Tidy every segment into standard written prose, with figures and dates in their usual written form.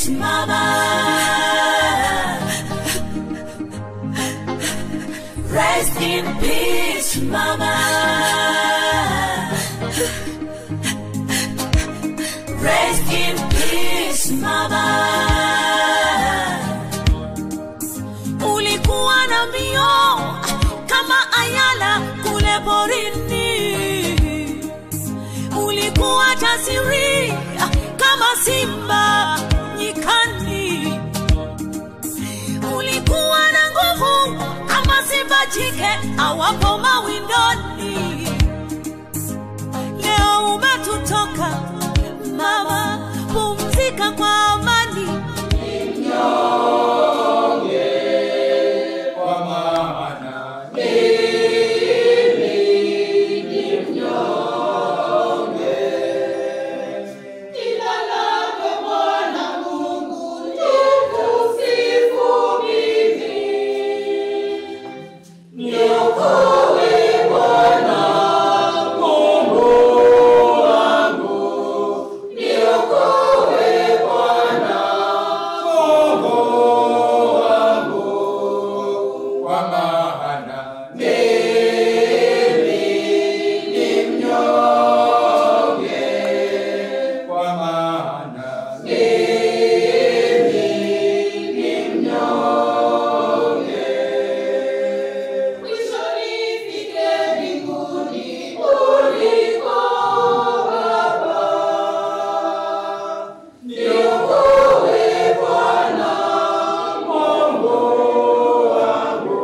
peace, mama. Rest in peace, mama. Rest in peace, mama. Ulikuwa na mbio kama ayala kule porini, ulikuwa jasiri kama simba nyikani, ulikuwa na nguvu kama simba jike awapo mawindoni. Leo umetutoka mama, pumzika kwa amani. Mnyonge kwa maana mimi ni mnyonge. Jina lako Bwana Mungu tukusifu mimi. Niokoe Bwana Mungu wangu, niokoe Bwana Mungu wangu, kwa maana mimi ni mnyonge, kwa maana mimi ni mnyonge. Mwisho nifike mbinguni uliko Baba. Niokoe Bwana Mungu wangu,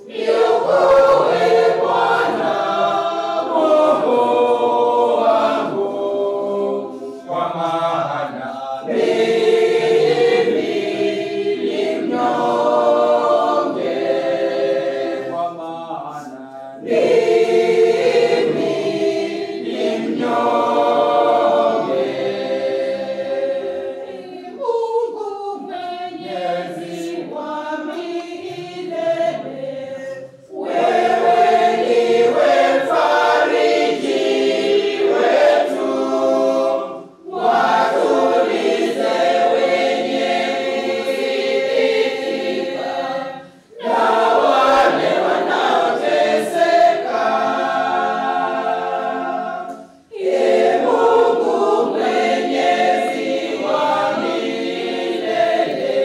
niokoe Bwana Mungu wangu, kwa maana mimi ni mnyonge, kwa maana mimi ni mnyonge. Mungu Mwenyezi wa milele, Wewe ndiwe mfariji wetu, watulize wenye kusikitika na wale wanaoteseka. Ee Mungu Mwenyezi wa milele,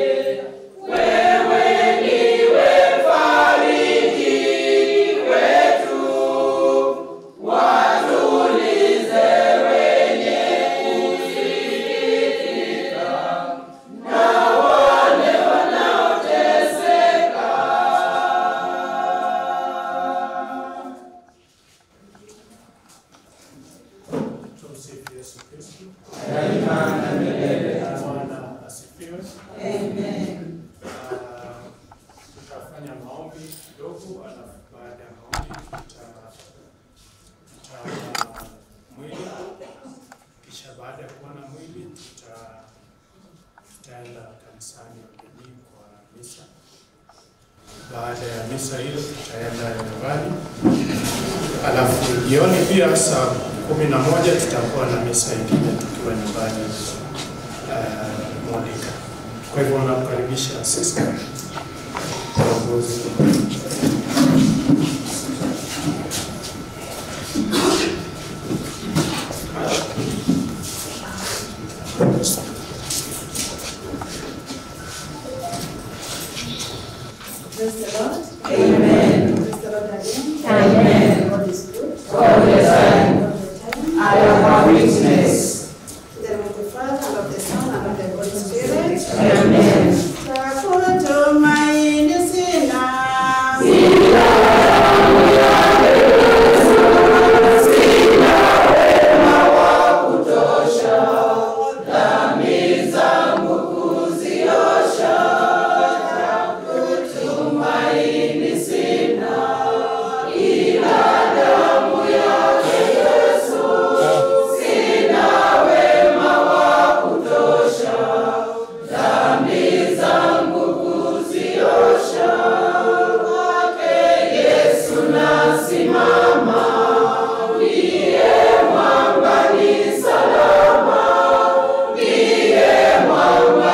wewe ndiwe mfariji wetu, watulize wenye kusikitika na wale wanaoteseka. Tumsifu Yesu Kristo. Daima na milele. Bwana asifiwe. Amen. Tutafanya maombi kidogo, alafu baada ya maombi tutaona mwili, kisha baada ya kuona mwili tutaenda kanisani Bidii kwa misa. Baada ya misa hiyo tutaenda nyumbani, alafu jioni pia saa 11 tutakuwa na misa ingine tukiwa nyumbani Monica. Kwa hivyo nakukaribisha sister kiongozi. Praise the Lord. Amen. Praise the Lord again. Amen. God is good. All the time. All the time. I am a witness. In the name of the Father, and of the Son, and of the Holy Spirit. Amen. Takutumaini sina. Dhambi zangu kuziosha, kutumaini sina, ila damu yake Yesu. Sina wema wa kutosha, dhambi zangu kuziosha, kwake Yesu nasimama, ndiye mwamba ni salama. Ndiye mwamba.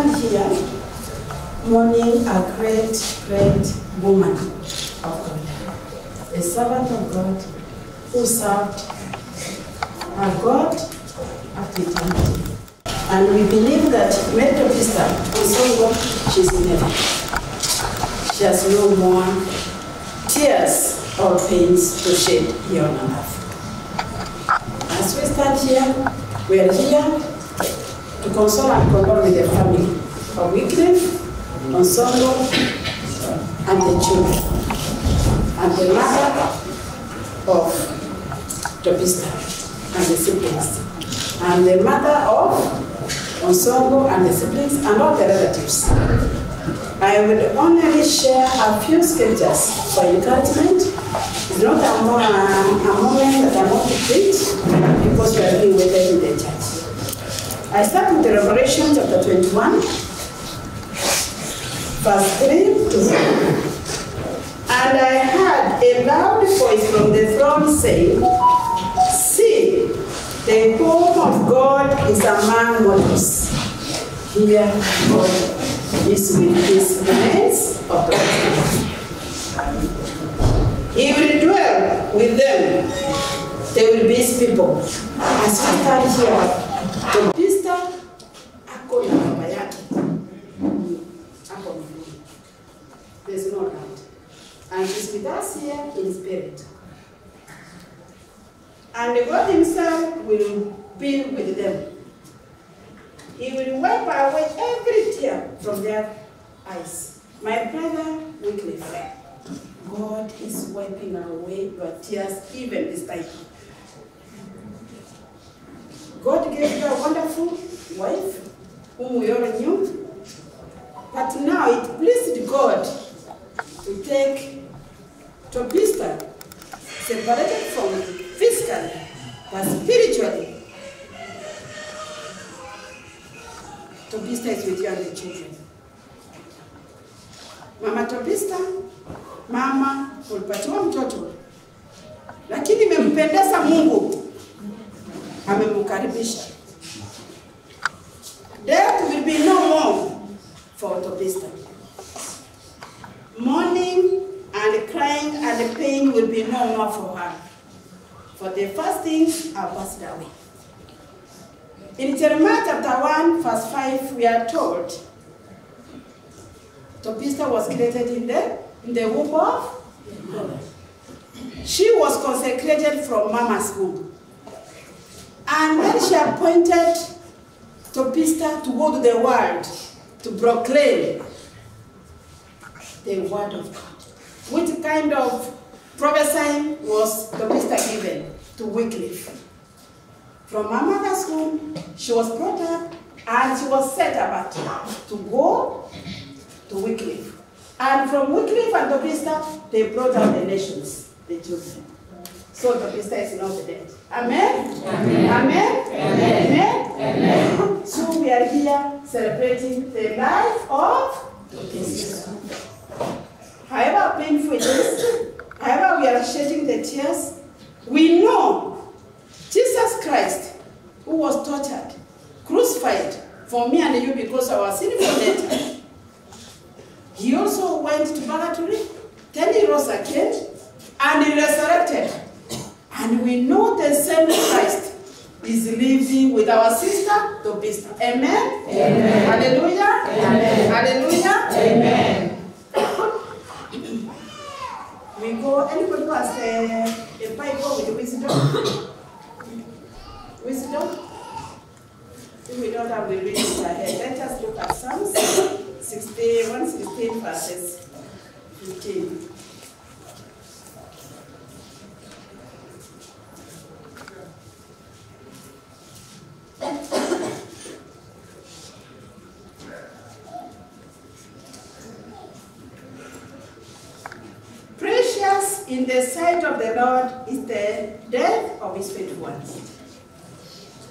stand here mourning a great, great woman of God, a servant of God who served her God up to eternity. And we believe that Mary Topista Onsongo, she's in heaven. She has no more tears or pains to shed here on earth. As we stand here, we are here to console and condole with the family of Wycliffe, Onsongo, and the children, and the mother of Topista and the siblings, and the mother of Onsongo and the siblings, and all the relatives. I will only share a few scriptures for encouragement. It's not a moment that I want to preach, because we are being waited in the church. I start with the Revelation chapter 21, verse 3 to 4. And I heard a loud voice from the throne saying, "See, the home of God is among mortals." Here God is with his remains of the earth. He will dwell with them. They will be his people. As we stand here, Topista ako na baba yake. Ako mbinguni. There's no doubt. And she's with us here in spirit. And God himself will be with them. He will wipe away every tear from their eyes. My brother Wycliffe, God is wiping away your tears even this time. God gave you a wonderful wife, whom we all knew, but now it pleased God to take Topista, separated from you physically, but spiritually. Topista is with you and the children. Mama Topista, mama ulipatiwa mtoto, lakini imempendeza Mungu, amemkaribisha. Death will be no more for Topista. Mourning and crying and pain will be no more for her, for the first things are passed away. In Jeremiah chapter 1, verse 5, we are told Topista was created in the womb of God. She was consecrated from mama's womb. And then she appointed Topista to go to the world to proclaim the word of God. Which kind of prophesying was Topista given to Wycliffe? From her mother's womb, she was brought up and she was set apart to go to Wycliffe. And from Wycliffe and Topista, they brought out the nations, the children. So Topista is not dead. Amen? Amen? Amen? Amen? Amen? So we are here celebrating the life of Topista. However painful it is, however we are shedding the tears, we know Jesus Christ, who was tortured, crucified for me and you because of our sinful nature, he also went to purgatory, then he rose again, and he resurrected. And we know the same Christ is living with our sister, Topista. Amen? Amen. Hallelujah. Amen. Hallelujah. Amen. We go, anybody who has a Bible with wisdom? Wisdom? If we don't have, we read it ahead. Let us look at Psalms 116, verses 15. Precious in the sight of the Lord is the death of his faithful ones.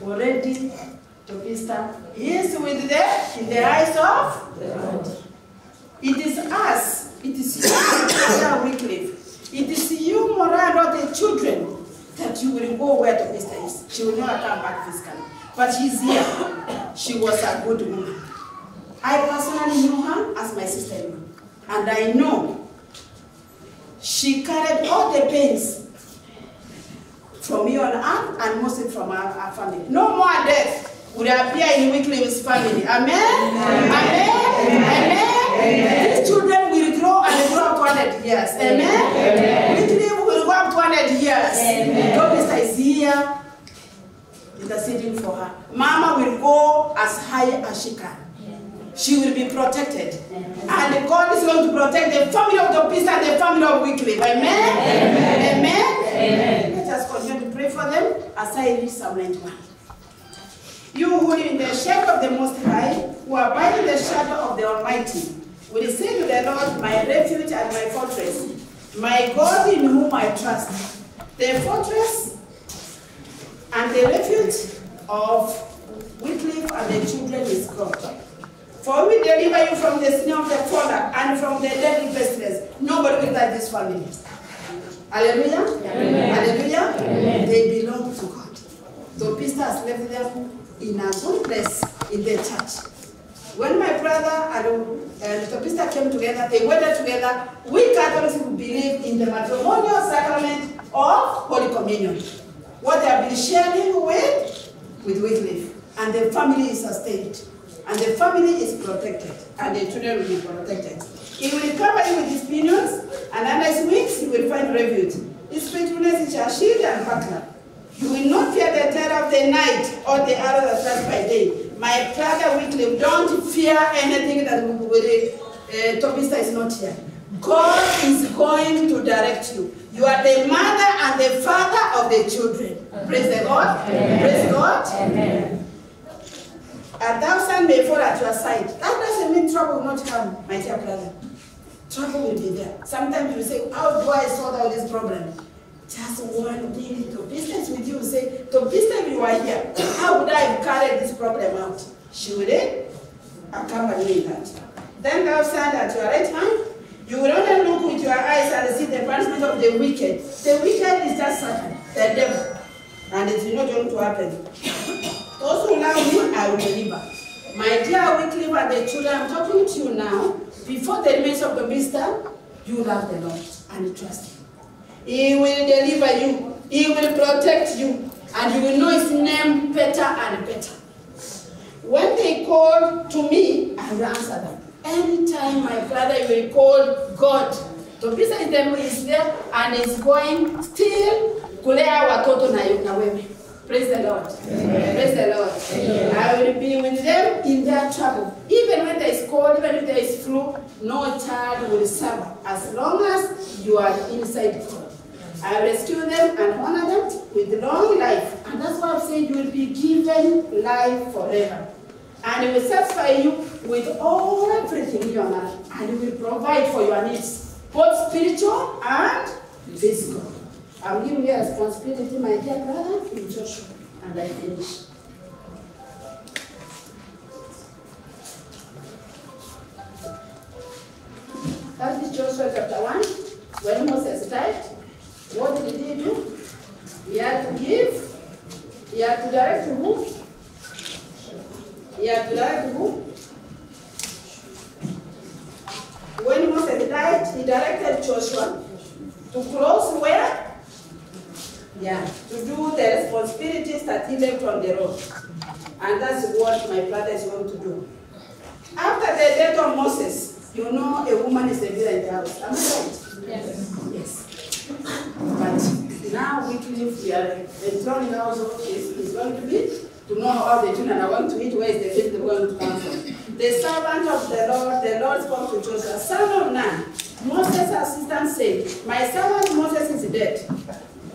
Already, Topista is with them in the eyes of the Lord. It is us, it is you, Brother Wycliffe. It is you, Morano, the children, that you will go where Topista is. She will never come back physically. But she's here. She was a good woman. I personally knew her as my sister-in-law. And I know she carried all the pains from me on earth and mostly from our family. No more death would appear in Wycliffe's family. Amen? Amen? Amen? Amen? These children will grow and grow up to 100 years. Amen? Amen. Wycliffe will go up to 100 years. Amen. Is here interceding for her. Mama will go as high as she can. She will be protected. And God is going to protect the family of Topista and the family of Wycliffe. Amen? Amen? Amen? Amen. Let us continue to pray for them as I read Psalm 91. You who live in the shadow of the Most High, who abide in the shadow of the Almighty, will say to the Lord, my refuge and my fortress, my God in whom I trust. The fortress and the refuge of Wycliffe and the children is God. For we deliver you from the snare of the fowler and from the deadly pestilence. Nobody will touch this family. Hallelujah. Amen. Hallelujah. Amen. They belong to God. Topista has left them in a good place in the church. When my brother and Topista came together, they wedded together. We Catholics who believe in the matrimonial sacrament of Holy Communion. What they have been sharing with Wycliffe. And the family is sustained. And the family is protected. And the children will be protected. He will cover you with his pinions, and under his wings you will find refuge. His faithfulness is your shield and buckler. You will not fear the terror of the night or the arrow that flies by day. My brother Wycliffe, don't fear anything that Topista is not here. God is going to direct you. You are the mother and the father of the children. Amen. Praise the Lord. Amen. Praise God. Amen. 1,000 may fall at your side. That doesn't mean trouble will not come, my dear brother. Trouble will be there. Sometimes you say, how do I sort out this problem? Just one minute of business with you. Say, Topista, if you are here, how would I have carried this problem out? She would accompany me in that. Then thou stand at your right hand. You will only look with your eyes and see the punishment of the wicked. The wicked is just Satan, the devil. And it is not going to happen. Those who love me, I will deliver. My dear Wycliffe and the children, I'm talking to you now. Before the remains of Topista, you love the Lord and trust him. He will deliver you. He will protect you. And you will know his name better and better. When they call to me, I will answer them. Anytime my brother will call God, Topista is there and is going still kulea watoto na wewe. Praise the Lord. Amen. Praise the Lord. Amen. I will be with them in their trouble. Even when there is cold, even if there is flu, no child will suffer as long as you are inside God. I will rescue them and honor them with long life. And that's why I'm saying you will be given life forever. And he will satisfy you with all everythin in your life. And he will provide for your needs, both spiritual and physical. I'm giving you a responsibility, my dear brother, in Joshua. And I finish. That is Joshua chapter 1. When Moses died, what did he do? He had to give. He had to direct to who? He had to direct to who? When Moses died, he directed Joshua to close where? Yeah, to do the responsibilities that he left on the road. And that's what my brother is going to do. After the death of Moses, you know a woman is a leader in the house. Am I right? Yes. Yes. But now Wycliffe, we are enthroned in the house of is going to be to know how the children are going to eat, where is the food going to come from. The servant of the Lord spoke to Joshua, son of Nun. Moses' assistant said, my servant Moses is dead.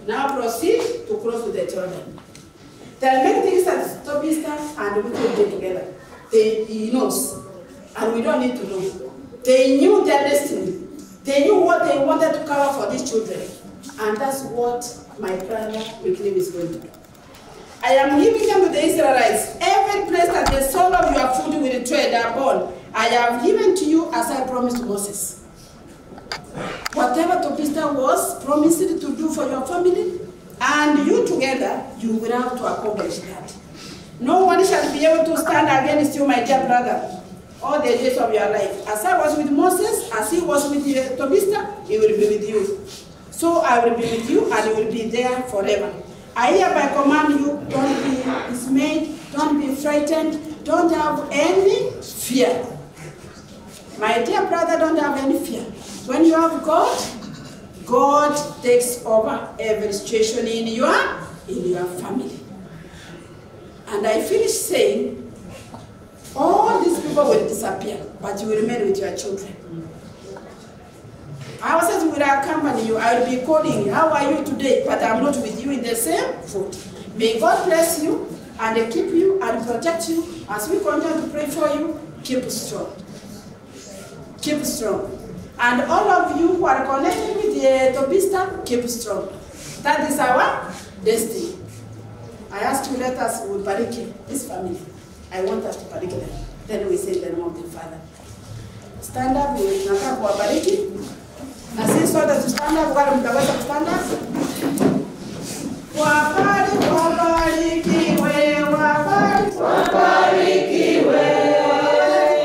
Now proceed to cross with the children. There are many things that Topista and Wycliffe did together. He knows, and we don't need to know. They knew their destiny. They knew what they wanted to cover for these children. And that's what my brother Wycliffe is going to do. I am giving them to the Israelites. Every place that the sole of your foot will tread upon, I have given to you as I promised Moses. Whatever Topista was promised to do for your family, and you together, you will have to accomplish that. No one shall be able to stand against you, my dear brother. all the days of your life. As I was with Moses, as he was with Tobista, he will be with you. So I will be with you and you will be there forever. I hereby command you, don't be dismayed, don't be frightened, don't have any fear. My dear brother, don't have any fear. When you have God, God takes over every situation in your family. And I finish saying, all these people will disappear, but you will remain with your children. I was will accompany you. I will be calling, how are you today? But I'm not with you in the same foot. May God bless you and keep you and protect you. As we continue to pray for you, keep strong. Keep strong. And all of you who are connected with the Tobista, keep strong. That is our destiny. I ask you, let us bariki this family. I want us to bariki them. Then we say the name of the Father. Stand up, we nataka kuwabariki. Na sisi sote tu stand up, wale mtaweza ku stand up. Wabariki, wabarikiwe, wabariki, wabarikiwe,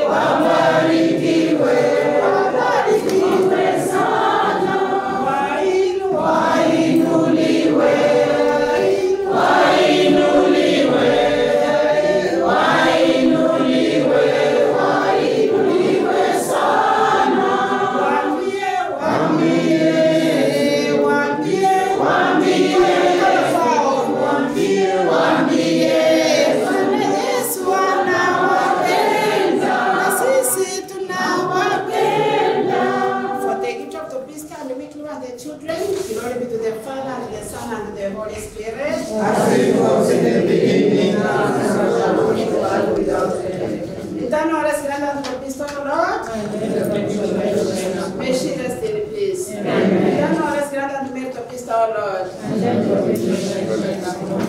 wabarikiwe, wabarikiwe sana. Wainuliwe, wainuliwe, wainuliwe, wainuliwe sana. Waambie, waambie, waambie, waambie, waambie, waambie, Bwana Yesu anawapenda na sisi tunawapenda. For the gift of the Tobista and the weekly and the children, glory be to the Father and the Son and the Holy Spirit. As it was in the beginning, now and ever, and without end. Eternal rest grant unto Tobista, O Lord. May she rest in peace. Eternal rest grant unto Mary Tobista, O Lord.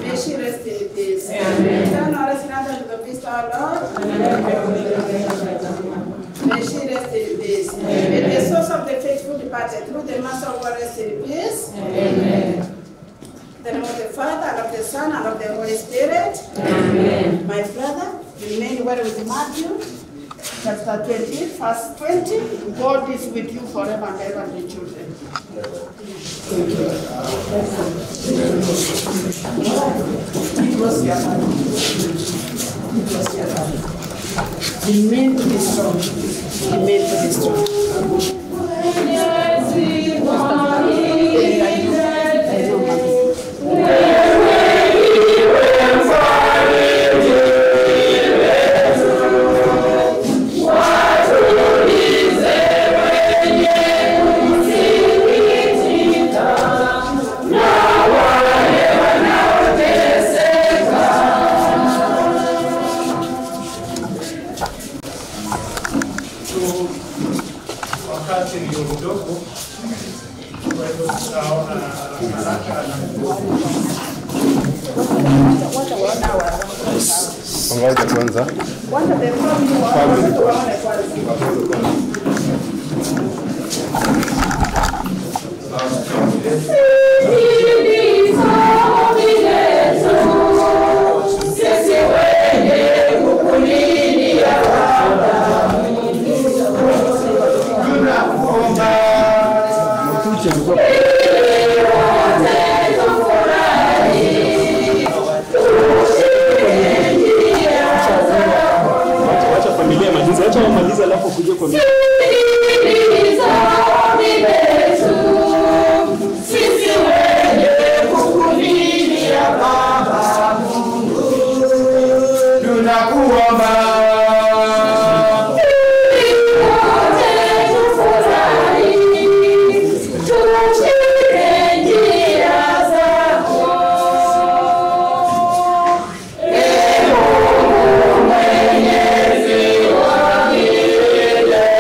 May she rest in peace. Eternal rest grant unto Tobista, O Lord. May she rest in peace. May the souls of the faithful departed through the mercy of God rest in peace. Amen. In the name of the Father, and of the Son, and of the Holy Spirit. Amen. My brother, remain well with Matthew, chapter 20, verse 20. God is with you forever and ever, and the children. Thank you. Remain to be strong. Remain to be strong. Wakati ndio mdogo, kwa hivyo tutaona haraka na Ngoja kwanza. Kwanza the family watoto waone kwanza. Wacha familia malize, wacha wamalize alafu kuje kwa mimi. Tunakuomba. Mwenyezi wa milele.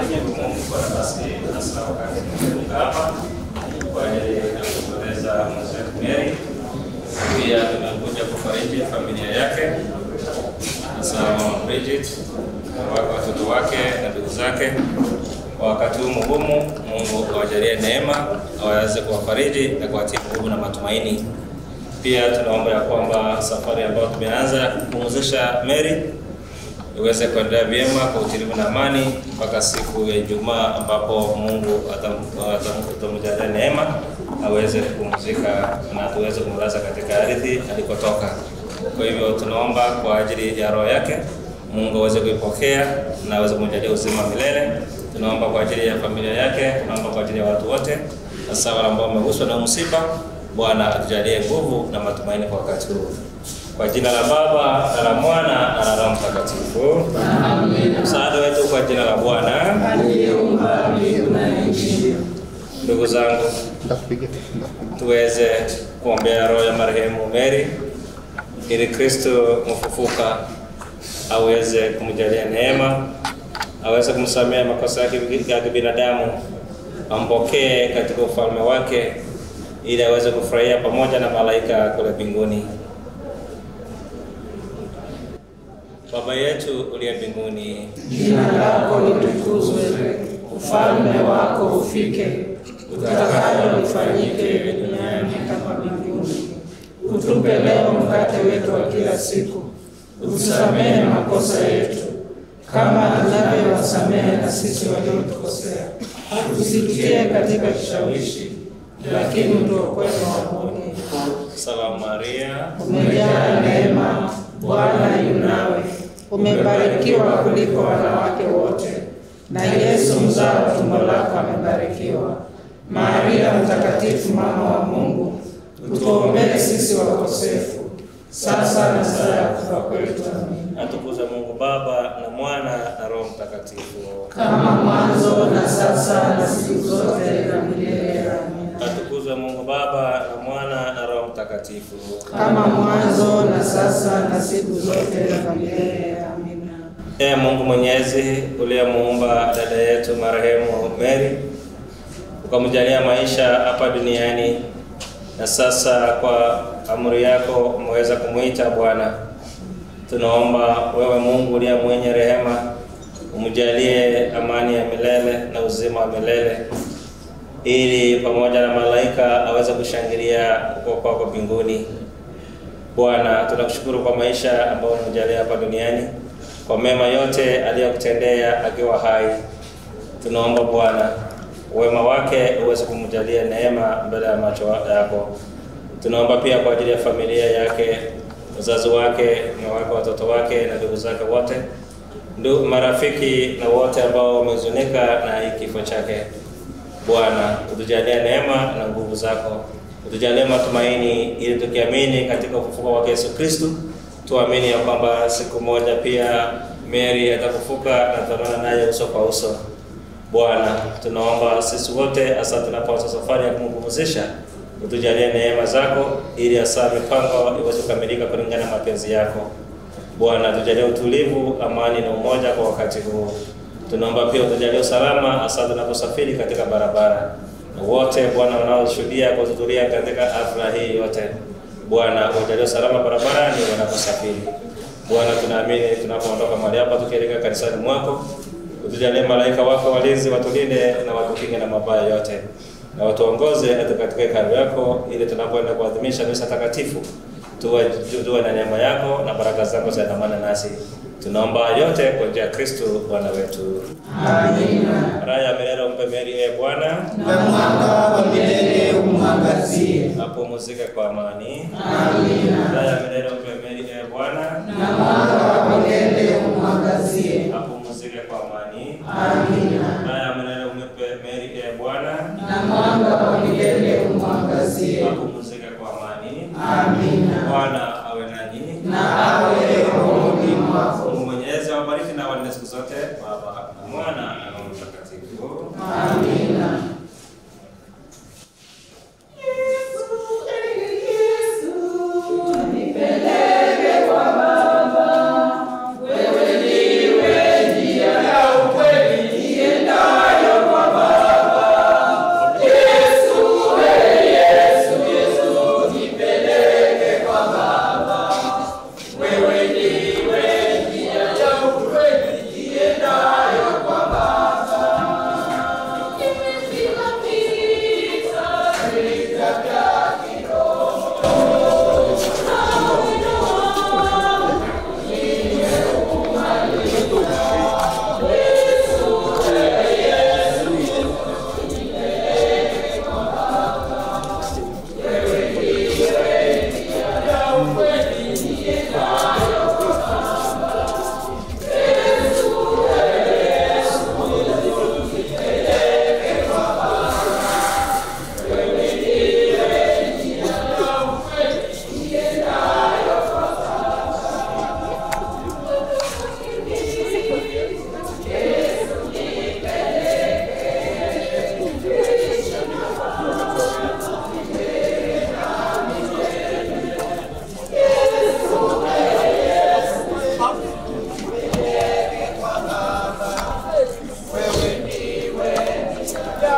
Mungu kwa nafasi hasa wakati tumefika hapa kwa ajili ya kumweleza mwenzetu Mary. Pia tumekuja kufariji familia yake, hasa Mama Bridget, watoto wake na ndugu zake. Kwa wakati huu mgumu, Mungu awajalie neema, aweze kuwafariji na kuwatia nguvu na matumaini. Pia tunaomba ya kwamba safari ambayo tumeanza kupumzisha Mary iweze kuendelea vyema kwa utulivu na amani mpaka siku ya Ijumaa ambapo Mungu atamjalia neema aweze kupumzika na tuweze kumlaza katika ardhi alikotoka. Kwa hivyo tunaomba kwa ajili ya roho yake Mungu aweze kuipokea na aweze kumjalia uzima milele. Tunaomba kwa ajili ya familia yake, tunaomba kwa ajili ya watu wote, hasa wale ambao wameguswa na msiba. Bwana atujalie nguvu na matumaini kwa wakati huu. Kwa jina la Baba na la Mwana na la Roho Mtakatifu. Amina. Msaada wetu kwa jina la Bwana aliyeumba mbingu na nchi. Ndugu zangu, tuweze kuombea roho ya marehemu Mary ili Kristo mfufuka aweze kumjalia neema, aweze kumsamehe makosa yake ya kibinadamu, ampokee katika ufalme wake ili aweze kufurahia pamoja na malaika kule mbinguni. Baba yetu uliye mbinguni, jina lako litukuzwe, ufalme wako ufike, utakalo lifanyike duniani kama mbinguni. Utupe leo mkate wetu wa kila siku, utusamehe makosa yetu kama tunavyowasamehe na sisi waliotukosea, usitutie katika kishawishi, lakini utuokoe maovuni. Salamu Maria, umejaa neema, Bwana yu nawe, umebarikiwa kuliko wanawake wote, na Yesu mzao wa tumbo lako amebarikiwa. Maria Mtakatifu, mama wa Mungu, utuombee sisi wakosefu, sasa na saa ya kufa kwetu. Amina. Atukuze Mungu Baba na Mwana na Roho Mtakatifu, kama mwanzo na sasa na siku zote na milele. Amina. Atukuze Mungu Baba na Mwana na Roho Mtakatifu, kama mwanzo na sasa na siku zote na milele. Amina. Ee Mungu Mwenyezi, uliyemuumba dada yetu marehemu Mary, ukamjalia maisha hapa duniani, na sasa kwa amri yako umeweza kumuita Bwana. Tunaomba wewe Mungu uliye mwenye rehema, umjalie amani ya milele na uzima wa milele, ili pamoja na malaika aweze kushangilia huko kwako mbinguni. Bwana, tunakushukuru kwa maisha ambayo umemjalia hapa duniani, kwa mema yote aliyokutendea akiwa hai. Tunaomba Bwana wema wake uweze kumjalia neema mbele ya macho yako. Tunaomba pia kwa ajili ya familia yake, wazazi wake, na wake, watoto wake na ndugu zake wote, ndugu, marafiki na wote ambao wamehuzunika na hii kifo chake. Bwana, utujalie neema na nguvu zako, utujalie matumaini, ili tukiamini katika ufufuko wake Yesu Kristo, tuamini ya kwamba siku moja pia Mary atafufuka na tutaonana naye uso kwa uso. Bwana, tunaomba sisi wote hasa tunapoanza safari ya kumpumzisha, utujalie neema zako ili hasa mipango iweze kukamilika kulingana na mapenzi yako. Bwana, tujalie utulivu, amani na umoja kwa wakati huu. Tunaomba pia utujalie usalama hasa tunaposafiri katika barabara. Na wote Bwana wanaoshuhudia kuhudhuria katika hafla hii yote, Bwana ujalie usalama barabarani wanaposafiri. Bwana, tunaamini tunapoondoka mahali hapa tukielekea kanisani mwako, utujalie malaika wako walinzi watulinde na watukinge na mabaya yote, na watuongoze hata katika hekalu yako, ili tunapoenda kuadhimisha misa takatifu tuwe na neema yako na baraka zako ziandamane nasi. Tunaomba yote kwa njia ya Kristo Bwana wetu. Amina. Raha ya milele umpe Mary, ee Bwana, na mwanga wa milele umwangazie, apumzike kwa amani. Amina. Raha ya milele umpe Mary, ee Bwana, na mwanga wa milele umwangazie, apumzike kwa amani. Amina. Raha ya milele umpe Mary, ee Bwana, na mwanga wa milele umwangazie, apumzike kwa amani. Amina. Bwana awe nanyi na awe rohoni mwako. Mungu Mwenyezi awabariki na awalinde siku zote, Baba na Mwana na Roho Mtakatifu. Amina. Yesu, Yesu, nipeleke kwa Baba.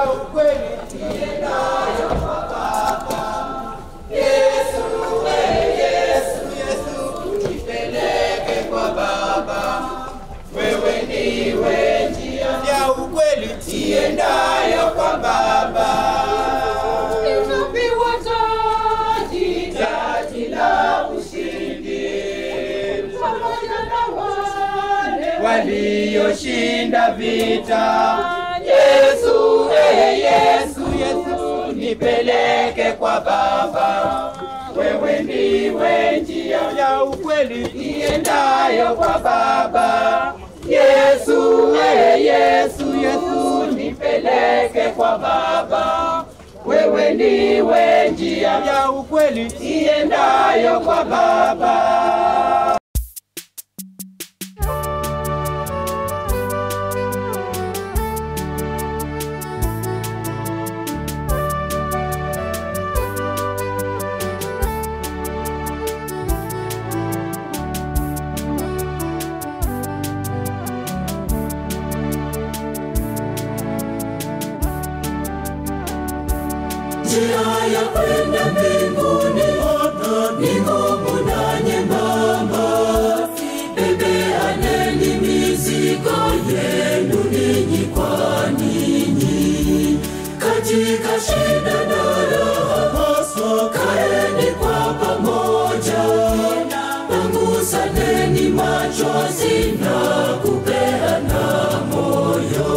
ya ukweli iendayo kwa Baba. Yesu, Yesu, Yesu, nipeleke kwa Baba. Wewe ndiwe njia ya ukweli iendayo kwa Baba. Nitapewa taji, taji la ushindi, pamoja na wale walioshinda vita. Yesu, Yesu, Yesu, nipeleke kwa Baba. Wewe ndiwe njia ya ukweli iendayo kwa Baba. Yesu, Yesu, Yesu, nipeleke kwa Baba. Wewe ndiwe njia ya ukweli iendayo kwa Baba. Njia ya kwenda mbinguni ni ngumu na nyembamba, bebeaneni mizigo yenu ninyi kwa ninyi. Katika shida na raha, kaeni kwa pamoja, pangusaneni machozi na kupeana moyo.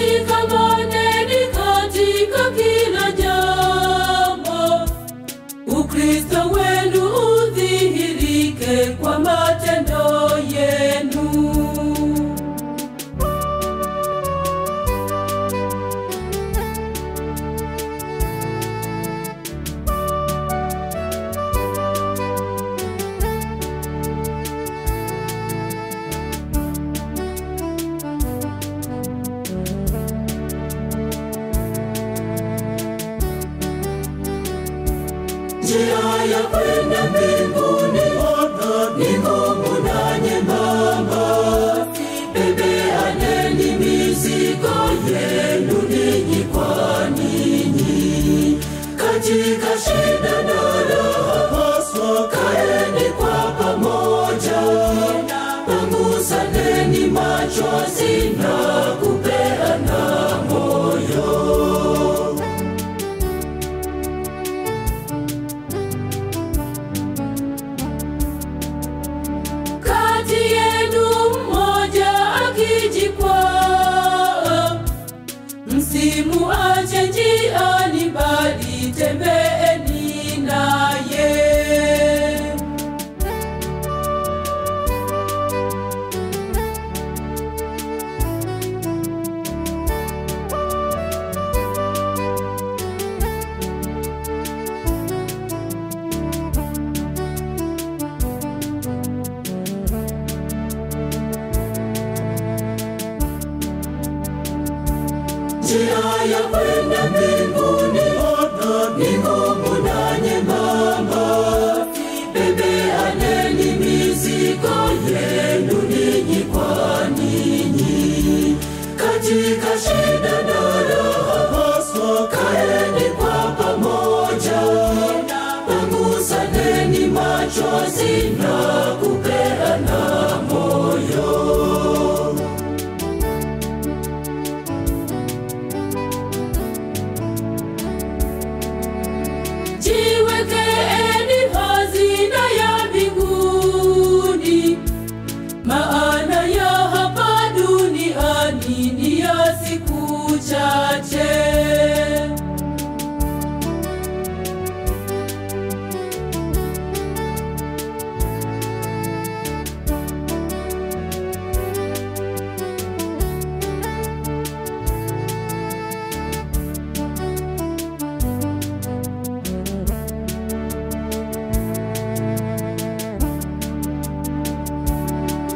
Shikamaneni katika kila jambo, Ukristo wenu udhihirike kwa matendo yenu. Njia ya kwenda mbinguni ni ngumu na nyembamba, bebeaneni mizigo yenu ninyi kwa ninyi. Katika shida na raha, kaeni kwa pamoja, pangusaneni machozi na kupeana moyo. Kati yenu mmoja akijikwaa, msimuache njiani, bali tembeeni naye. Njia ya kwenda mbinguni ni ngumu na nyembamba, bebeaneni mizigo yenu ninyi kwa ninyi. Katika shida na raha, kaeni kwa pamoja, pangusaneni machozi na kupeana moyo. Jiwekeeni hazina ya mbinguni, maana ya hapa duniani ni ya siku chache.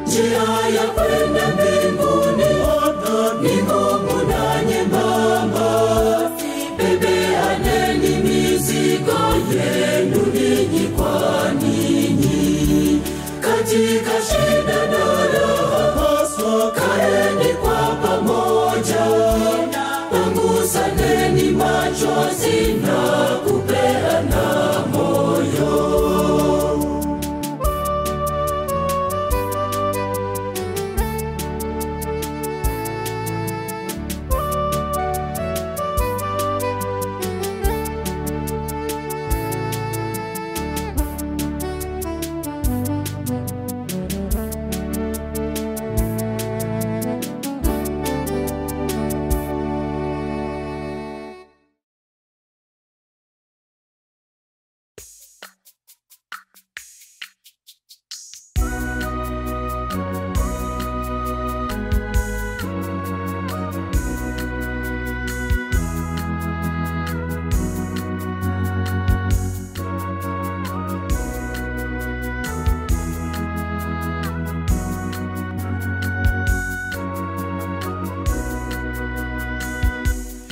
Njia ya kwenda mbinguni ni ngumu na nyembamba, bebeaneni mizigo yenu ninyi kwa ninyi. Katika shida na raha, haswa kaeni kwa pamoja, pangusaneni machozi na kupeana moyo.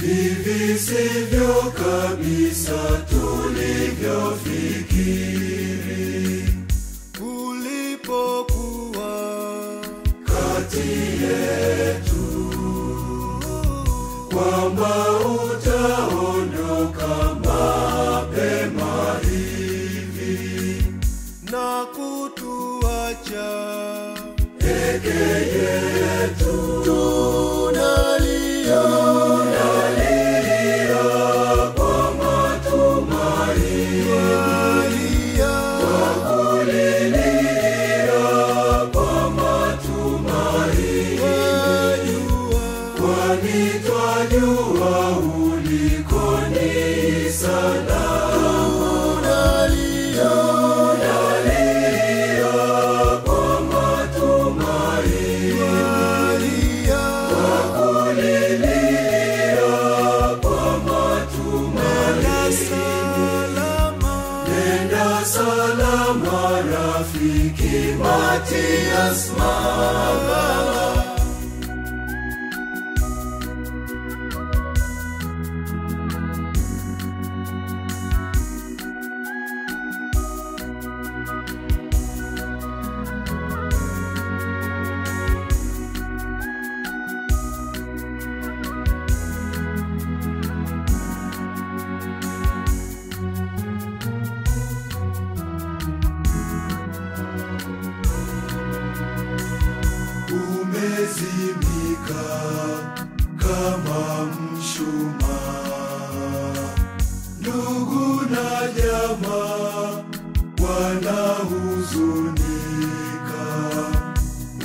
Hivi sivyo kabisa tulivyofikiri ulipokuwa kati yetu, kwamba utaondoka mapema hivi na kutuacha peke yetu. Tunalia, tunalia kwa matumaini, twakulilia kwa matumaini, kwani twajua uliko ni salama. Tunalia, tunalia kwa matumaini, twakulilia kwa matumaini. Nenda salama rafiki Mathias Maganga. Umezimika kama mshumaa, ndugu na jamaa wanahuzunika.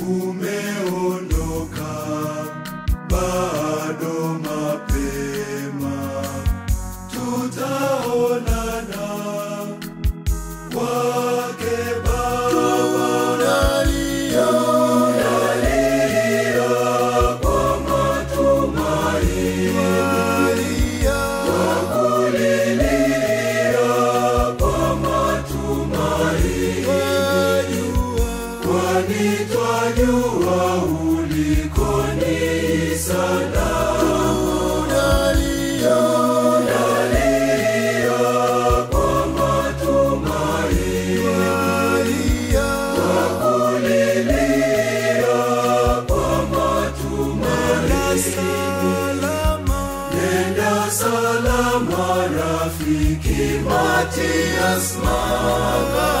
Umeondoka bado mapema, tutaonana kwake Baba. Tunalia, tunalia kwa matumaini, twakulilia kwa matumaini, kwani twajua uliko ni salama. Tunalia, tunalia kwa matumaini, twakulilia kwa matumaini. Nenda salama rafiki Mathias Maganga.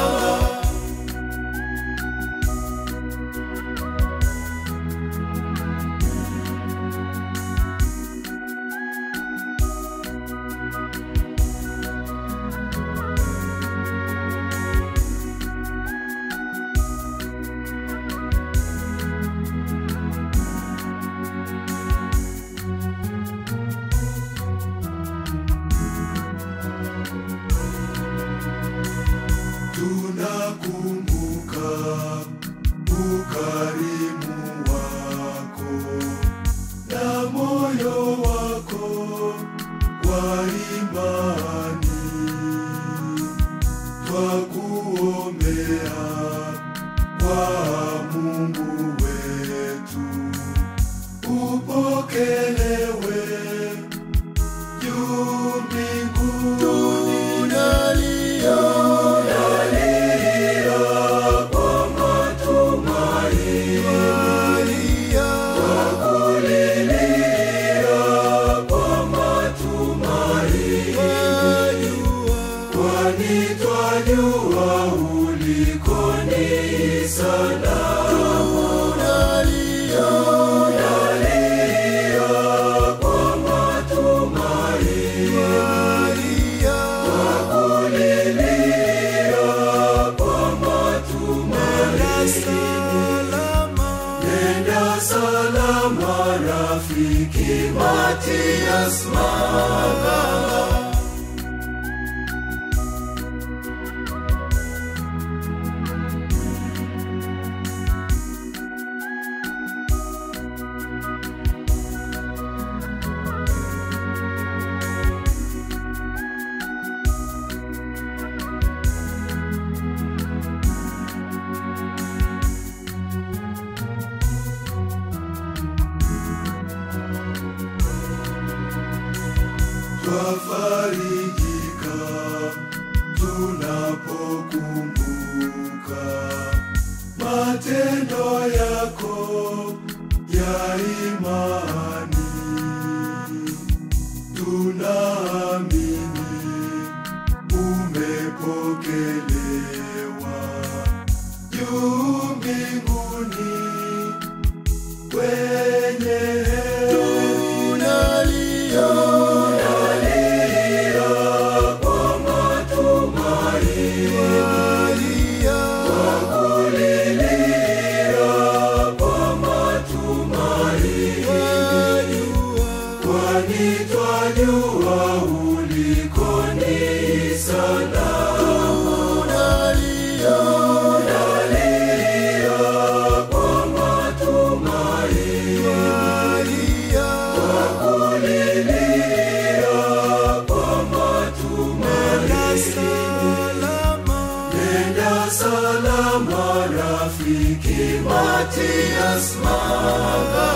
uliko ni salama. Tunalia kwa matumaini, twakulilia kwa matumaini. Nenda salama rafiki Matias Maganga. Twafarijika tunapokumbuka matendo yako ya imani. Tunaamini umepokelewa juu mbinguni kwenye tunalia twajua uliko ni salama. Tunalia kwa matumaini, twakulilia kwa matumaini. Nenda salama rafiki Matias Maganga.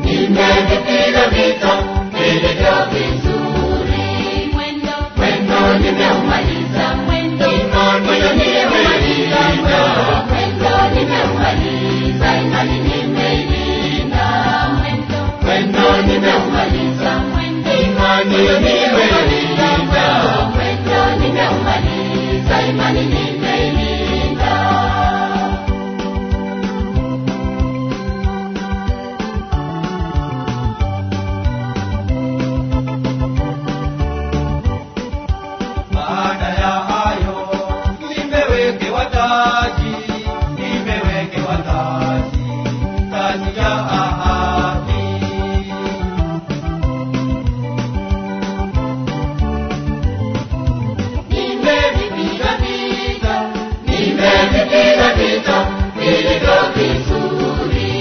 Nimevipiga vita vilivyo vizuri, mwendo nimeumaliza, mwendo nimeumaliza, mwendo nimeumaliza, imani nimeilinda, mwendo nimeumaliza, imani nimeilinda, mwendo nimeumaliza, imani nimeilinda. Nimewekewa taji, taji ya ahadi. Nimevipiga vita, nimevipiga vita vilivyo vizuri.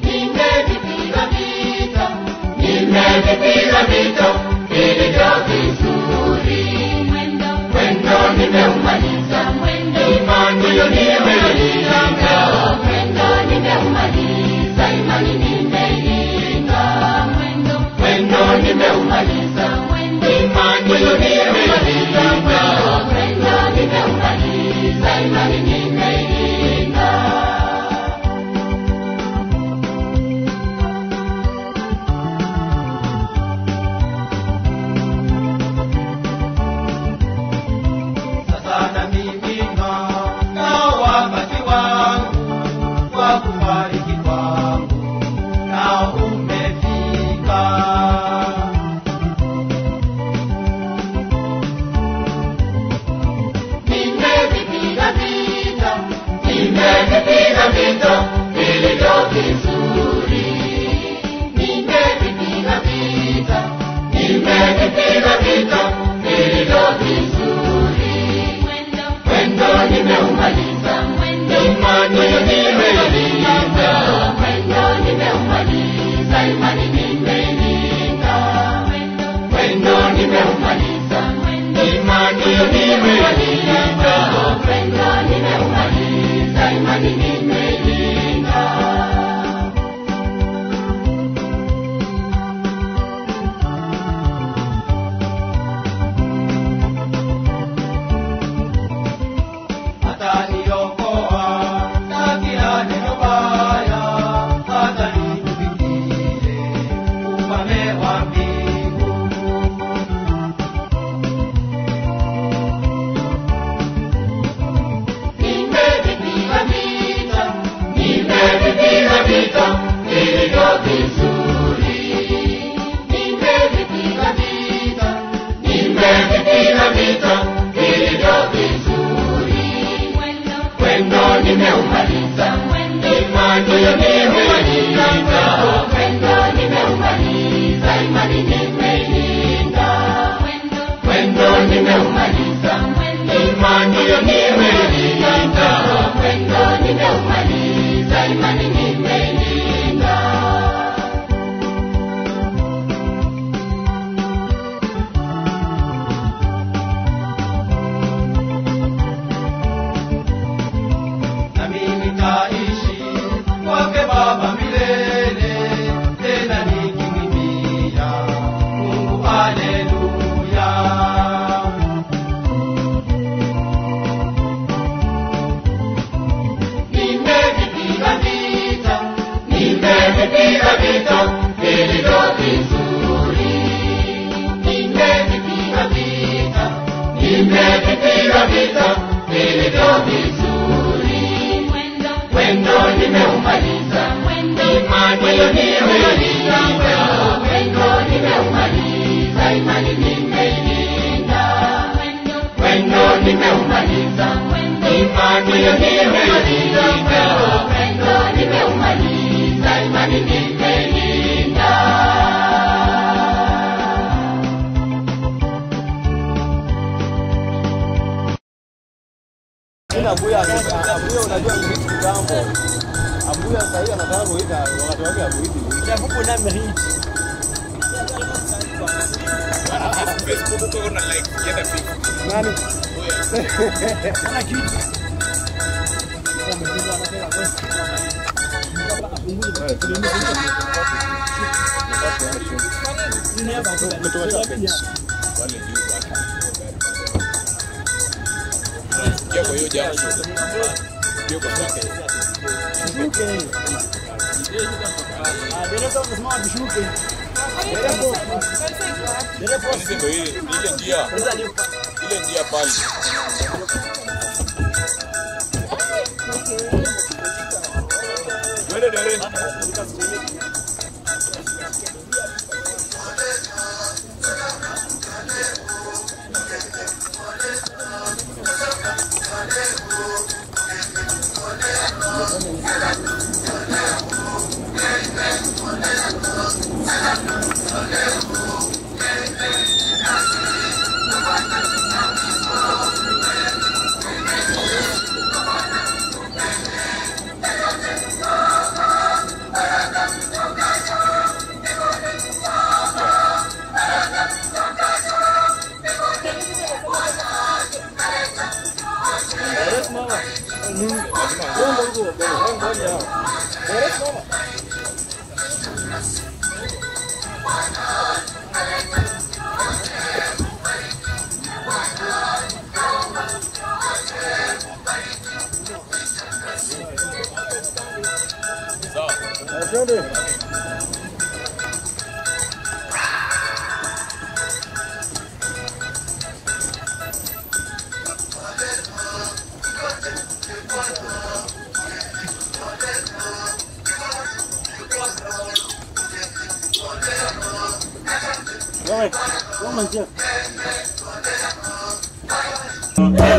Nimevipiga vita, nimevipiga vita vilivyo vizuri. Mwendo nimeumaliza, imani nimeilinda, mwendo nimeumaliza, imani nimeilinda, mwendo nimeumaliza, imani nimeilinda, mwendo nimeumaliza, imani nimeilinda. Sasa Nimevipiga vita vilivyo vizuri. Nimevipiga vita, nimevipiga vita vilivyo vizuri. Mwendo nimeumaliza, imani nimeilinda. Mwendo nimeumaliza, imani nimeilinda. Mwendo nimeumaliza, imani nimeilinda. Mwendo nimeumaliza, imani nimeilinda. Ataniokoa na kila neno baya, hata nikufikie ufalme wa mbingu. Nimevipiga vita, nimevipiga vita vilivyo vizuri. Nimevipiga vita, nimevipiga vita vilivyo vizuri. Mwendo nimeumaliza, imani nimeilinda. Mwendo nimeumaliza, imani nimeilinda. Mwendo nimeumaliza, imani nimeilinda. Mwendo nimeumaliza, imani nimeilinda. Nami nitaishi kwake Baba milele, tena nikimwimbia Mungu haleluya. Nimevipiga vita, nimevipiga vita vilivyo vizuri. Nimevipiga vita, nimevipiga vita vilivyo vizuri. Mwendo nimeumaliza, imani nimeilinda. Mwendo nimeumaliza, imani nimeilinda. Mwendo nimeumaliza, imani nimeilinda. Mwendo nimeumaliza, imani nimeilinda. Abuya, Abuya unajua ni kitu kitambo. Abuya sasa hivi anataka kuita wakati wake abuiti. Japo na mriti. Facebook uko na like kienda Facebook. Nani? Ana kitu. Wale juu bana. Kia kwa hiyo junction. Kia kwa sake. Sisi ndio ile njia. Ile njia pale. Twende dere.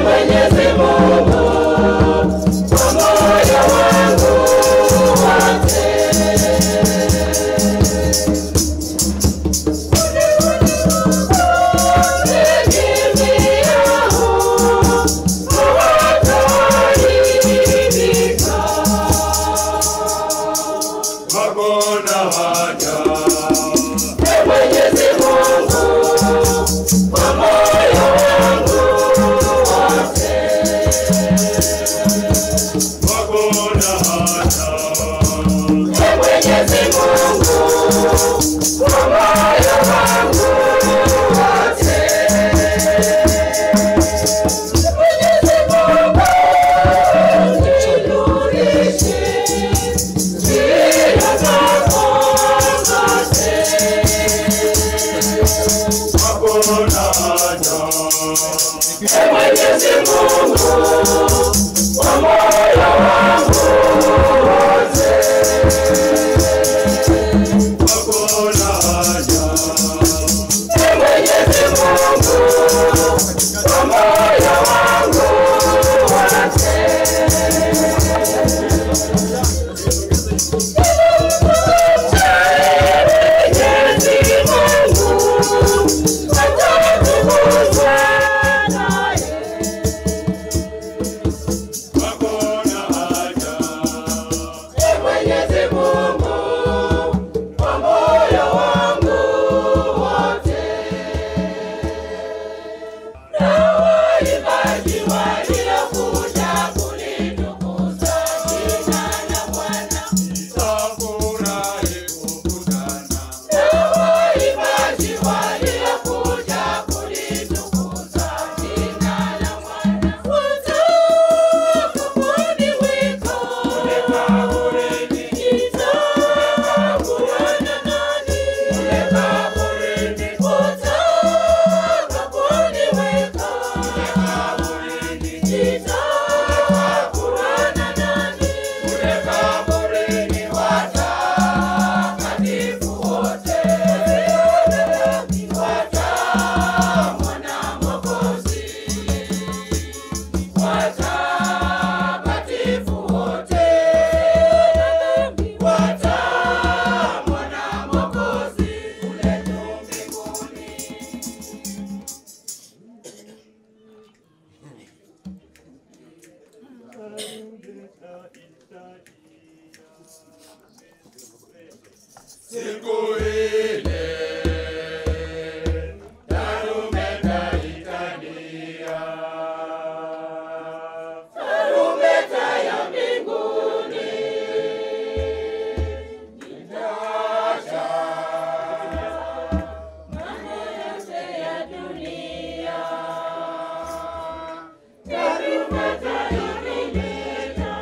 Mwenyezi Mungu, kwa moyo wangu Mwenyezi Mungu kwa moyo wangu wote. Kwako naja, Mwenyezi Mungu kwa moyo wangu wote. Mwenyezi Mungu atatukuzwa naye. Kwako naja, Mwenyezi Mungu kwa moyo wangu wote. Na waimbaji waliokuja kulitukuza jina la Bwana. Nitafurahi kukutana na waimbaji waliokuja kulitukuza jina la Bwana. Watakapoliweka nitakuona nani? Watakapoliweka nitakuona nani? Watakatifu wote watamwona Mwokozi. Watakatifu wote watamwona Mwokozi kule juu mbinguni. Siku ile tarumbeta italia, Tarumbeta ya mbinguni nitaacha mambo yote ya dunia. Tarumbeta ikilia,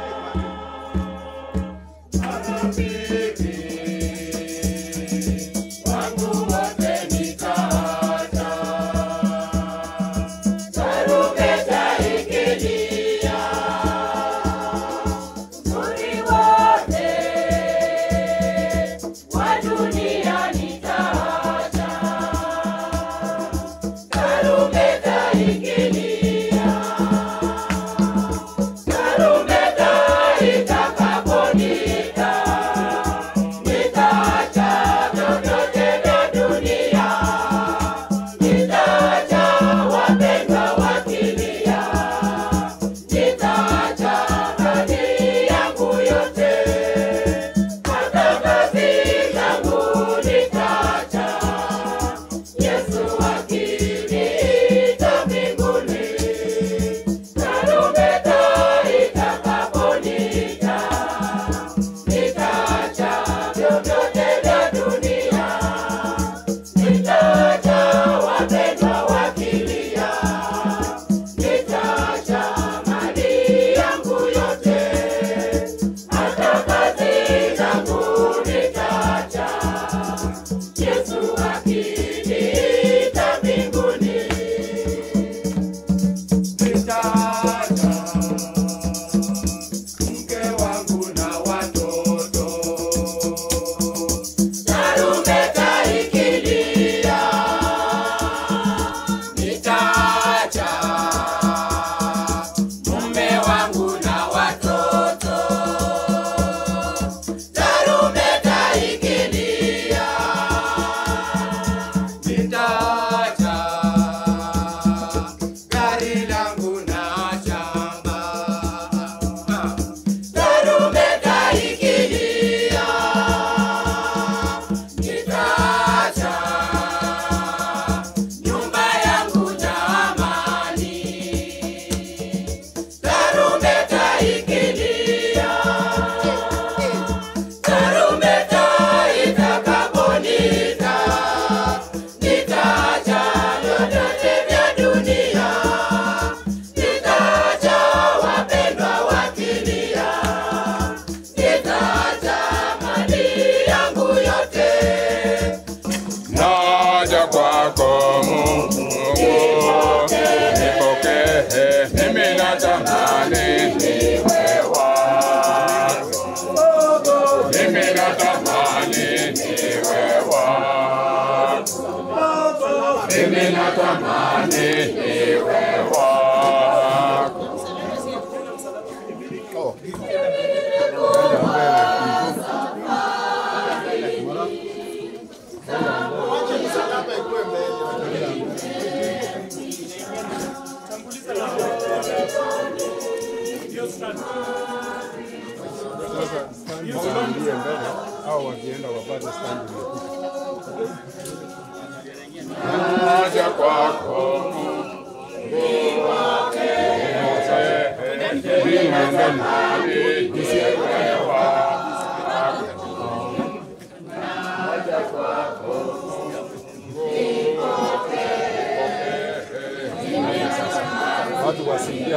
marafiki wangu wote nitaacha. Tarumbeta ikilia, uzuri wote wa dunia nitaacha. Tarumbeta ikilia, tarumbeta itakapoita, nitaacha vyovyote vya dunia, nitaacha wapendwa wakilia, nitaacha mali yangu yote, hata kazi zangu nitaacha. Yesu akiniita mbinguni, tarumbeta itakapoita, nitaacha vyovyote vya dunia, nitaacha wapendwa wakilia, nitaacha mali yangu yote, hata kazi zangu nitaacha. Yesu akiniita mbinguni. Nitaacha mke wangu na watoto. Tarumbeta ikilia, Nitaacha mume wangu na watoto. Tarumbeta ikilia, Nitaacha gari langu na shamba. Tarumbeta ikilia, nitaacha nyumba yangu na amani. Tarumbeta ikilia, tarumbeta itakaponita, nitaacha vyovyote vya dunia, Mimi natamani niwe wako. Mimi natamani niwe wako. Mimi natamani niwe wako. Sasa ndiye mbele au wakienda wapate stand. Naja kwako watu wasiingie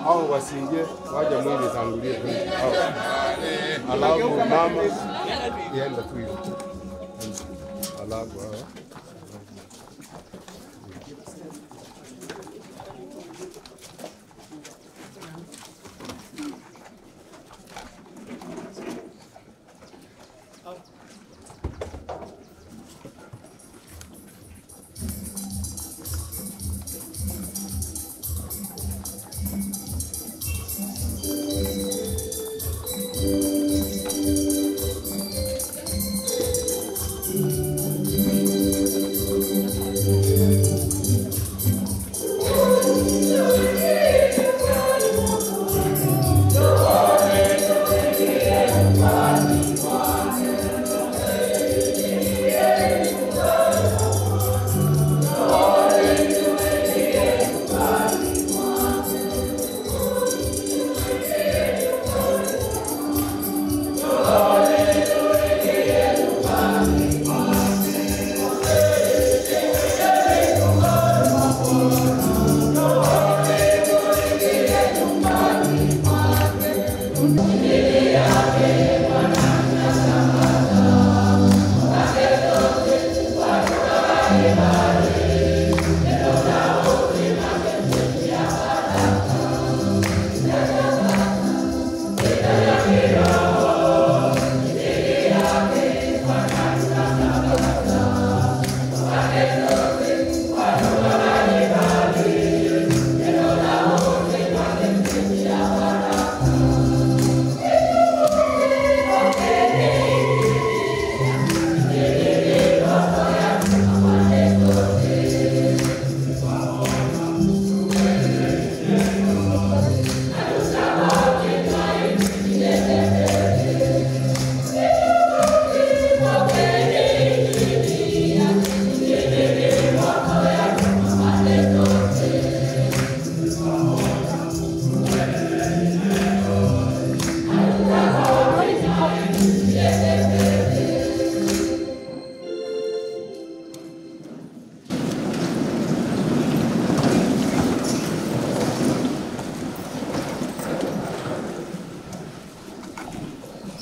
hao, wasiingie, waje mwili tangulie hao. Alafu mama ienda tu hiyo. Alafu hao.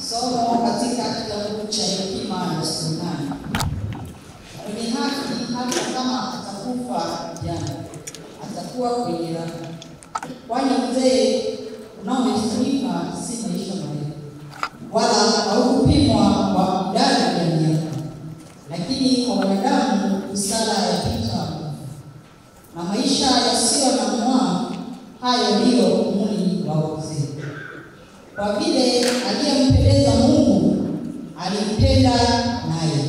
Somo katika kitabu cha Hekima ya Sulemani. Mwenye haki hata kama atakufa jana, atakuwa kwenye raha. Kwani uzee unaoheshimika si maisha marefu, wala haukupimwa kwa idadi ya miaka. Lakini kwa wanadamu busara yapita nguvu, na maisha yasiyo na mwaa, hayo ndiyo muli wa uzee. Kwa vile aliyempendeza Mungu alimpenda naye,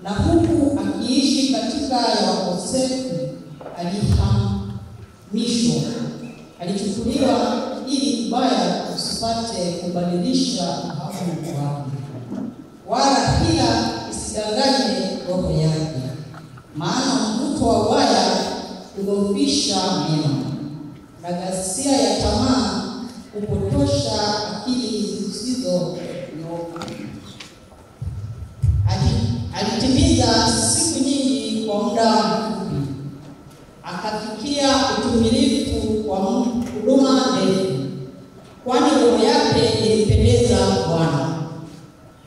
na huku akiishi katika ya wakosefu alihamishwa, alichukuliwa ili ubaya usipate kubadilisha ufahamu wake, wala hila isidanganye roho yake. Maana mvuto wa ubaya hudhoofisha mema, na ghasia ya tamaa kupotosha akili zisizonyooka. Alitimiza siku nyingi kwa muda mfupi, akafikia utimilifu wa huduma ndefu, kwani roho yake ilimpendeza Bwana.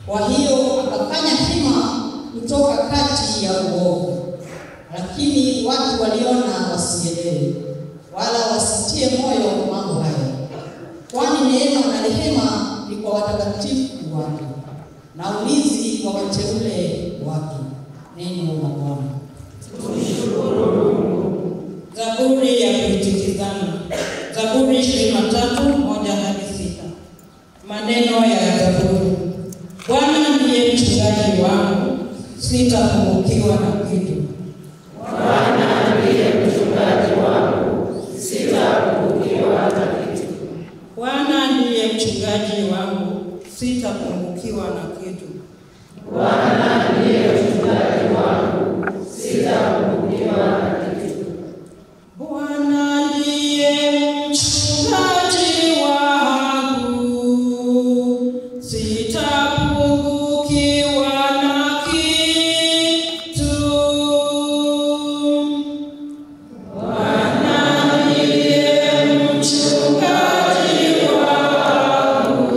Kwa hiyo akafanya hima kutoka kati ya uovu, lakini watu waliona wasielewe. Utie moyo mambo hayo, kwani neema na rehema ni kwa watakatifu wake na ulinzi wa wateule wake. Neno la Bwana. Zaburi ya kuitikizana. Zaburi 23:1-6. Maneno ya Zaburi. Bwana ndiye mchungaji wangu, sitapungukiwa na kitu. Bwana ndiye mchungaji wangu, sitapungukiwa na kitu. Bwana ndiye mchungaji wangu, sitapungukiwa na kitu. Bwana ndiye mchungaji wangu, sitapungukiwa na kitu. Bwana ndiye mchungaji wangu, sitapungukiwa na kitu. Bwana ndiye mchungaji wangu,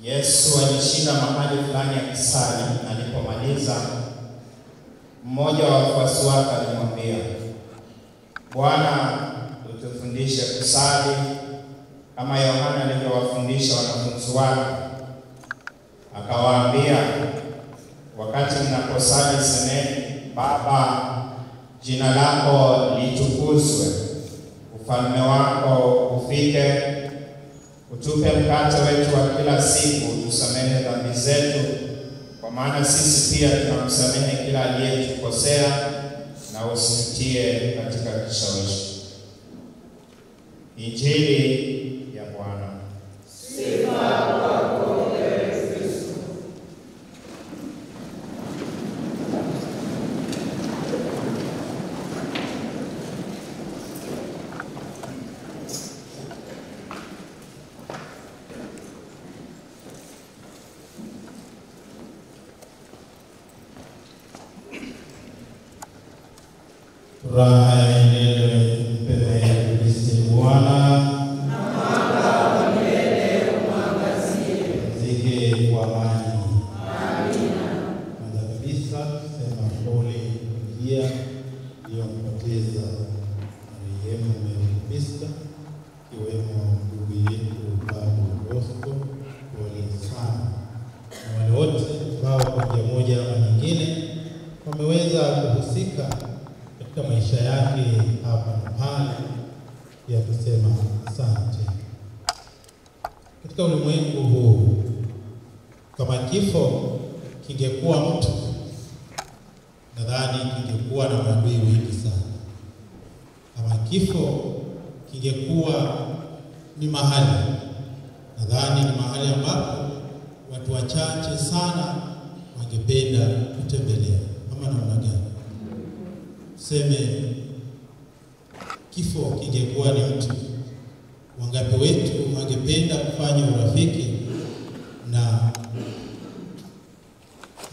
Yesu alishinda mahali fulani akisali, na alipomaliza mmoja wa wafuasi wake alimwambia, Bwana, utufundishe kusali kama Yohana alivyowafundisha wanafunzi wake. Akawaambia, wakati mnaposali semeni, Baba, jina lako litukuzwe, ufalme wako ufike, utupe mkate wetu wa kila siku, tusamehe dhambi zetu, kwa maana sisi pia tunamsamehe kila aliyetukosea, na usitutie katika kishawishi. Injili ya Bwana. Sifa kwako Ee Kristo. Furaha ya milele mpe Kristo Bwana, na mwanga wa milele umwangazie. Pumzike kwa amani. Amina. Kwanza kabisa sema pole familia iliyompoteza marehemu Mary Kristo, ikiwemo ndugu yetu Babu Bosco. Pole sana, na wale wote ambao kwa njia moja ama nyingine wameweza kuhusika katika maisha yake hapa na pale, ya kusema asante. Katika ulimwengu huu, kama kifo kingekuwa mtu, nadhani kingekuwa na maadui wengi sana. Kama kifo kingekuwa ni mahali, nadhani ni mahali ambapo watu wachache sana wangependa kutembelea. Ama namna gani? Seme kifo kingekuwa ni mtu, wangapi wetu wangependa kufanya urafiki na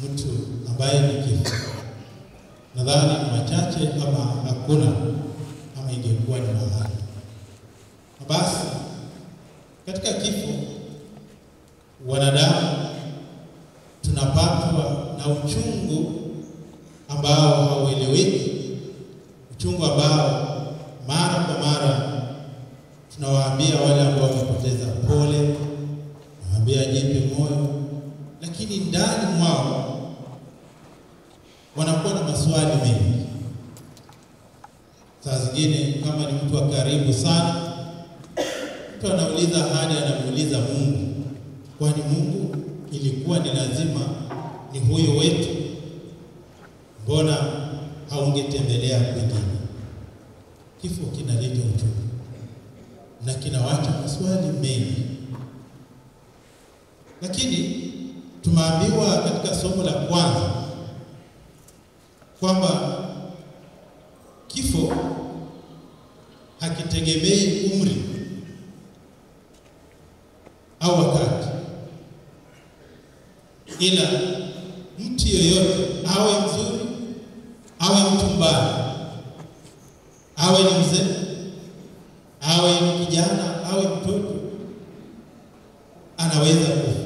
mtu ambaye ni kifo? Nadhani ni wachache ama hakuna, ama ingekuwa ni mahali. Basi katika kifo wanadamu tunapatwa na uchungu ambao haueleweki, uchungu ambao mara kwa mara tunawaambia wale ambao wamepoteza pole, nawaambia jipe moyo, lakini ndani mwao wanakuwa na maswali mengi. Saa zingine kama ni mtu wa karibu sana, mtu anauliza hadi anamuuliza Mungu, kwani Mungu ilikuwa ni lazima ni huyo wetu? Mbona haungetembelea kwingine? Kifo kinaleta uchungu na kinawacha maswali mengi. Lakini tumeambiwa katika somo la kwanza kwamba kifo hakitegemei umri au wakati, ila mtu yeyote, awe mzuri awe mtu mbaya, awe ni mzee, awe ni kijana, awe mtoto, anaweza kufa.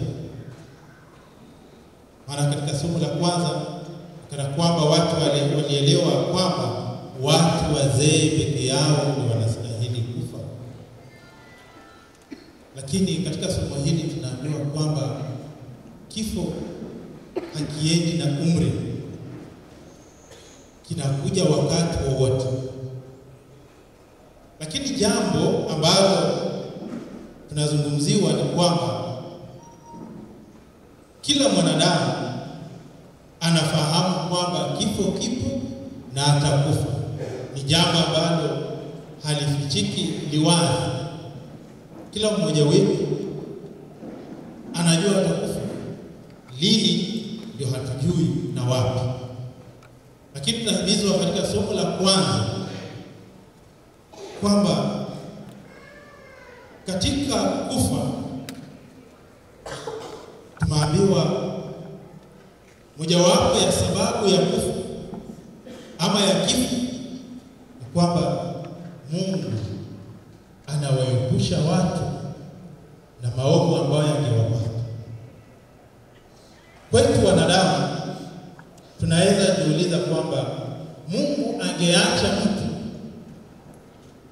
Maana katika somo la kwanza kana kwamba watu walielewa kwamba watu wazee peke yao ndio wanastahili kufa, lakini katika somo hili tunaambiwa kwamba kifo hakiendi na umri, kinakuja wakati wowote. Lakini jambo ambalo tunazungumziwa ni kwamba kila mwanadamu anafahamu kwamba kifo kipo na atakufa. Ni jambo ambalo halifichiki, liwazi. Kila mmoja wetu anajua atakufa. Lini ndio hatujui na wapi. Lakini tunahimizwa katika somo la kwanza kwamba katika kufa tumeambiwa mojawapo ya sababu ya kufa ama ya kifo ni kwamba Mungu anawaepusha watu na maovu ambayo yangewapata. tukajiuliza kwamba Mungu angeacha mtu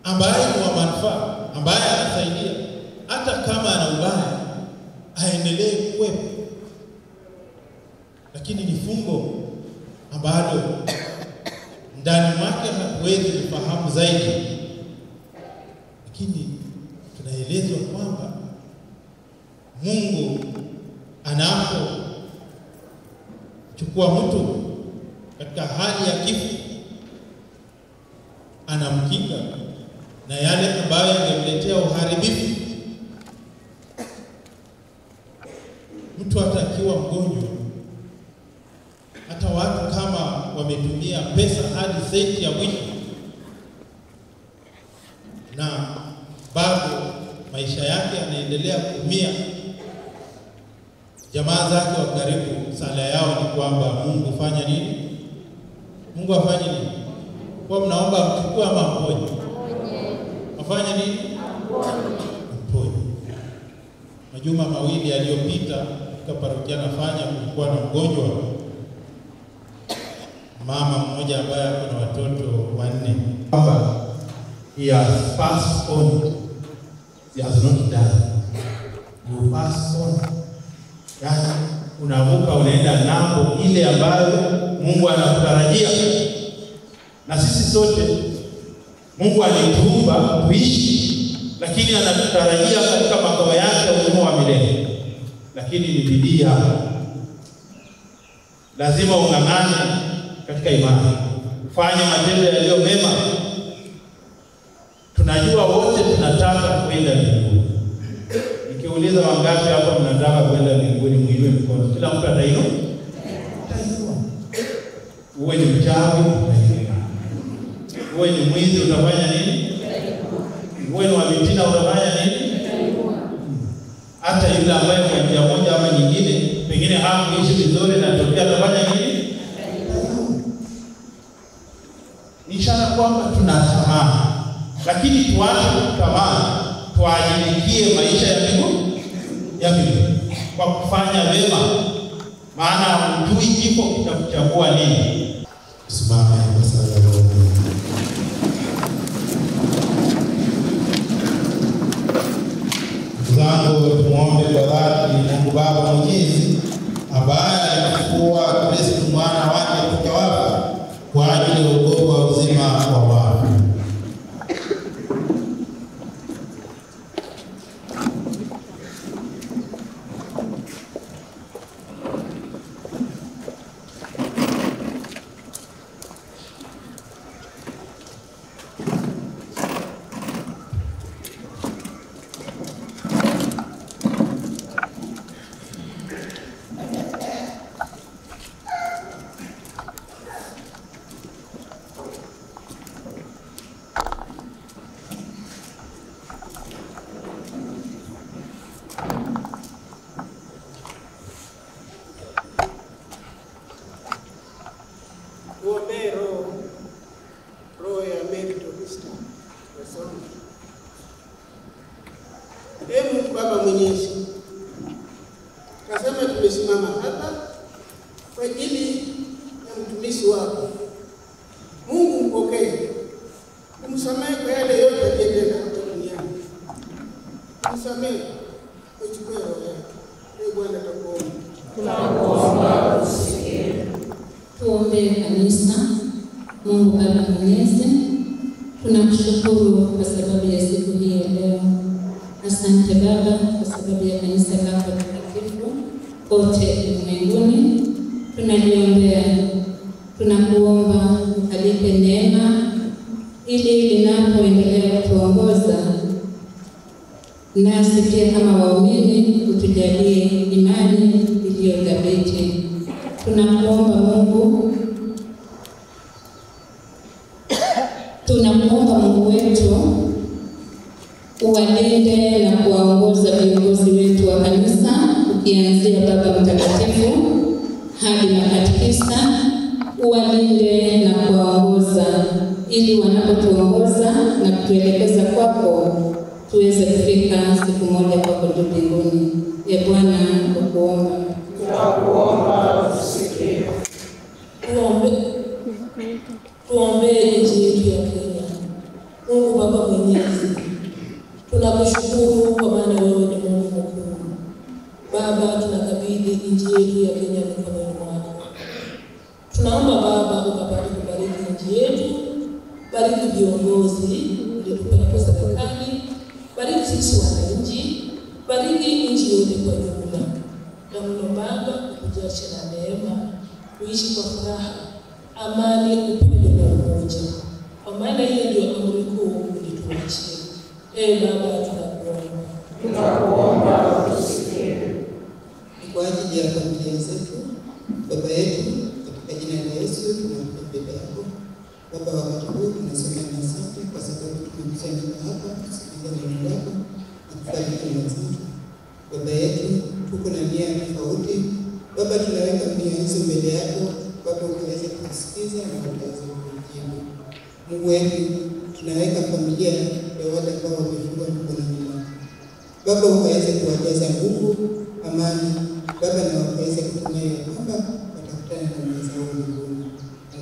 ambaye ni wa manufaa, ambaye anasaidia, hata kama ana ubaya, aendelee kuwepo. Lakini ni fumbo ambalo ndani mwake hatuwezi kufahamu zaidi. Lakini tunaelezwa kwamba Mungu anapochukua mtu katika hali ya kifo, anamkinga na yale ambayo yangemletea uharibifu. Mtu hata akiwa mgonjwa, hata watu kama wametumia pesa hadi senti ya mwisho na bado maisha yake yanaendelea kuumia, jamaa zake wa karibu sala yao ni kwamba Mungu fanya nini? Mungu afanye nini? Kwa mnaomba mchukue ama mponye? Afanye nini? Mponye. Majuma mawili yaliyopita katika parokia nafanya, kulikuwa na mgonjwa mama mmoja ambaye ako na watoto 4. Kwamba he has passed on, he has not died. You pass on. Yaani unavuka unaenda ng'ambo ile ambayo Mungu anakutarajia. Na sisi sote Mungu alituumba tuishi, lakini anatutarajia katika makao yake ya uzima wa milele. Lakini ni bidii yako. Lazima ung'ang'ane katika imani, ufanye matendo yaliyo mema. Tunajua wote tunataka kwenda mbinguni. Nikiuliza wangapi hapa mnataka kwenda mbinguni, muinue mikono. Kila mtu atainua. Atainua. Uwe ni mchawi, utainua. Uwe ni mwizi, utafanya nini? Uwe ni wa mitina, utafanya nini? Hata yule ambaye kwa njia moja ama nyingine pengine hakuishi vizuri na tokea, atafanya nini? Ni ishara kwamba tunatamani, lakini tuache kutamani, tuajilikie maisha ya mbinguni, ya mbinguni kwa kufanya wema, maana hujui kifo kitakuchagua nini. Simama kwa sala ya Mungu. Zangu, tumuombe kwa dhati Mungu Baba Mwenyezi ambaye alimfufua Kristo mwana wake kutoka wafu kwa ajili ya wokovu wa uzima wa wafu. Tuombee roho ya Mary Tobista. Ee Mungu Baba Mwenyezi, tazama tumesimama hapa kwa ajili ya mtumishi wako. Mungu mpokee, umsamehe kwa yale yote aliyotenda hapa duniani. Umsamehe, uchukue roho yake. Ee Bwana, tunakuomba. Tunakuomba usikie. Tuombe kanisa. Mungu Baba Mwenyezi, tunakushukuru kwa sababu ya siku hii ya leo. Asante Baba kwa sababu ya kanisa lako takatifu kote ulimwenguni. Tunaliombea, tunakuomba ukalipe neema ili linapoendelea kutuongoza, nasi pia kama waumini utujalie imani iliyo thabiti. Tunakuomba Mungu, tunakuomba Mungu wetu uwalinde na kuwaongoza viongozi wetu wa kanisa, ukianzia Baba Mtakatifu hadi makatekista. Uwalinde na kuwaongoza ili wanapotuongoza na kutuelekeza kwako tuweze kufika siku moja kwako juu mbinguni. E Bwana, tunakuomba. Tunakuomba usikie. Tunakushukuru kwa maana wewe ni Mungu mkuu. Baba, tunakabidhi nchi yetu ya Kenya mikononi mwako. Tunaomba Baba ukapate kubariki nchi yetu, bariki viongozi uliotupeleka serikali, bariki sisi wananchi, bariki nchi yote kwa jumla. Na mno Baba, utujaze na neema, tuishi kwa furaha, amani, upendo na umoja. Kwa maana hiyo ndio amri kuu ulituachia. Ee Baba, tunakuomba. Tunakuomba utusikie. Ni kwa ajili ya familia zetu, Baba yetu, katika jina la Yesu tunakuja mbele yako. Baba, wakati huu tunasema ni asante kwa sababu tumekusanyika hapa kusikiliza neno lako na kufariji wenzetu. Baba yetu, tuko na nia tofauti. Baba, tunaweka nia hizo mbele yako. Baba, ukaweze kusikiza na ukaweze kujibu. Mungu wetu, tunaweka familia ya wale ambao wamefungwa mikononi mwako. Baba, ukaweze kuwajaza nguvu, amani, Baba, na wakaweze kutumia ya kwamba watakutana na mwenza wao mbinguni.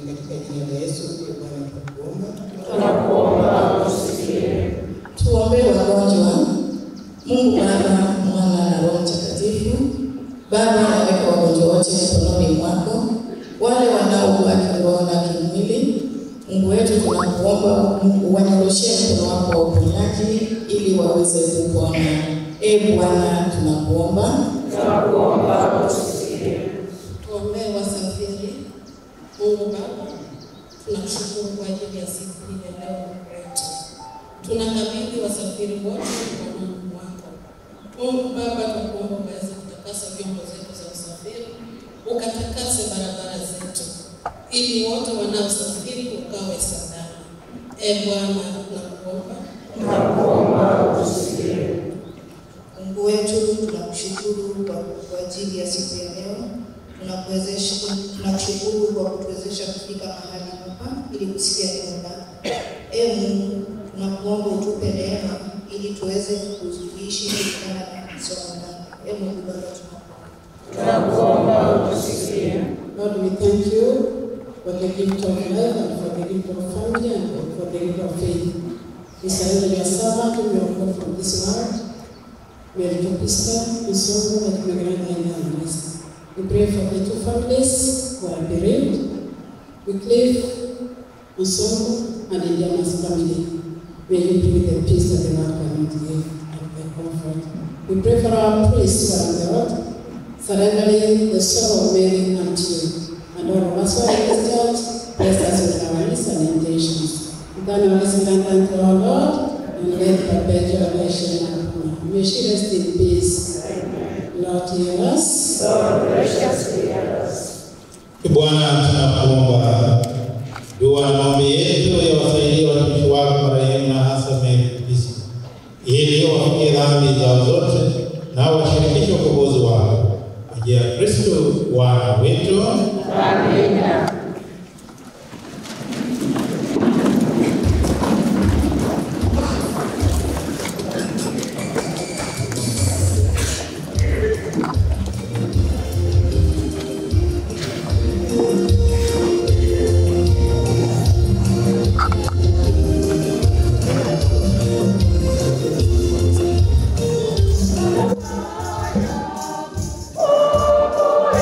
Na katika jina la Yesu, Bwana tunakuomba. Tunakuomba utusikie. Tuombee wagonjwa. Mungu Baba, Mwana na Roho Mtakatifu. Baba, naweka wagonjwa wote mikononi mwako, wale wanaougua kiroho na kimwili. Mungu wetu, tunakuomba uwanyoroshee mkono wako wa uponyaji ili waweze kupona. Ee Bwana, tunakuomba. Tunakuomba utusikie. Tuombee wasafiri. Mungu Baba, tunakushukuru kwa ajili ya siku hii ya leo. Mungu wetu, tunakabidhi wasafiri wote mikononi mwako. Mungu Baba, tunakuomba uweze kutakasa vyombo zetu za usafiri, ukatakase barabara zetu, ili wote wanaosafiri ukawe salama. Ee Bwana, tunakuomba. Tunakuomba utusikie. Mungu wetu, tunakushukuru kwa ajili ya siku ya leo. Tunakushukuru kwa kutuwezesha kufika mahali hapa ili kusikia neno lako. Ee Mungu, tunakuomba utupe neema ili tuweze kuishi kulingana na somo lako. Ee Mungu Baba, tunakuomba. Tunakuomba utusikie. Lord, we thank you for the gift of life and for the gift of family and for the gift of faith. We surrender your servant whom you have called from this world. May the Pastor, Nsongo, that may grant her and rest. We pray for the two families who are bereaved, Wycliffe, Nsongo, and Indiana's family. May you bring the peace that the Lord cannot give and the comfort. We pray for our priests who are on the road, surrendering the sorrow of Mary unto you. And all of us who are in this church, bless us with our needs and intentions. Then our listen unto our Lord, and let perpetual nation upon her. May she rest in peace. Amen. Lord, hear us. Lord, graciously hear us. Bwana, tunakuomba dua na maombi yetu yawasaidie watumishi wako marehemu na hasa Mary Kristo, ili wafikie dhambi zao zote na washirikishe ukombozi wako. Kwa njia ya Kristo Bwana wetu. Amina. Oh,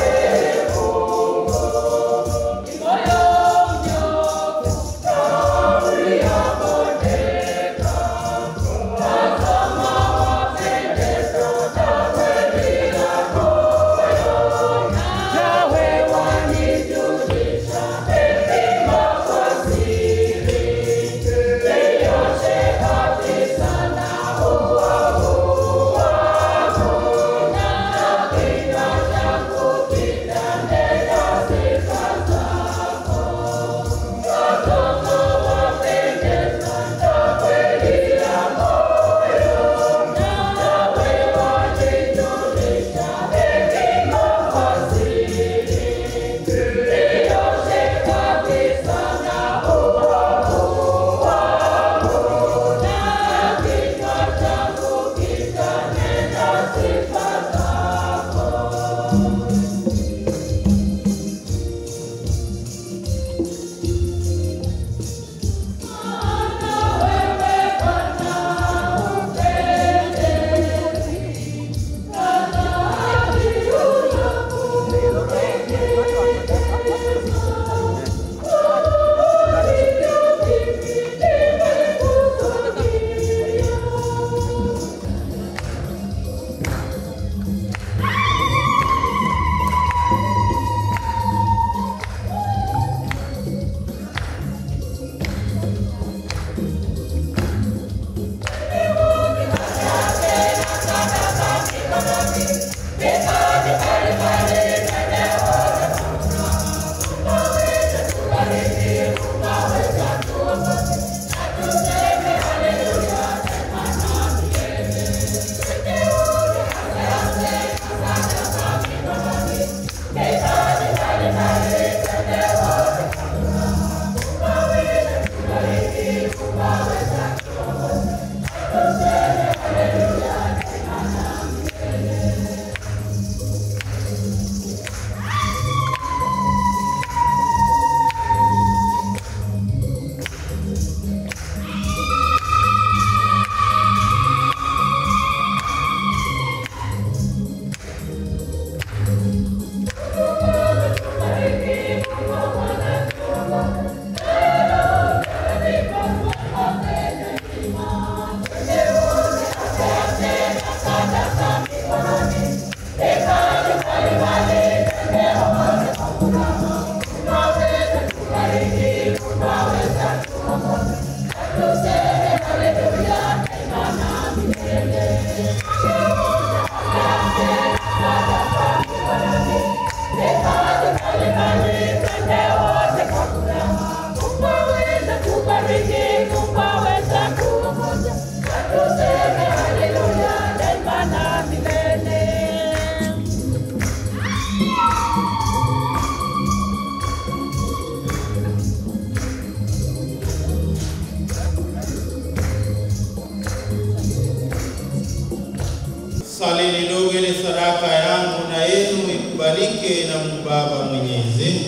Salini ndugu, ili sadaka yangu na yenu ikubalike na Mungu Baba Mwenyezi.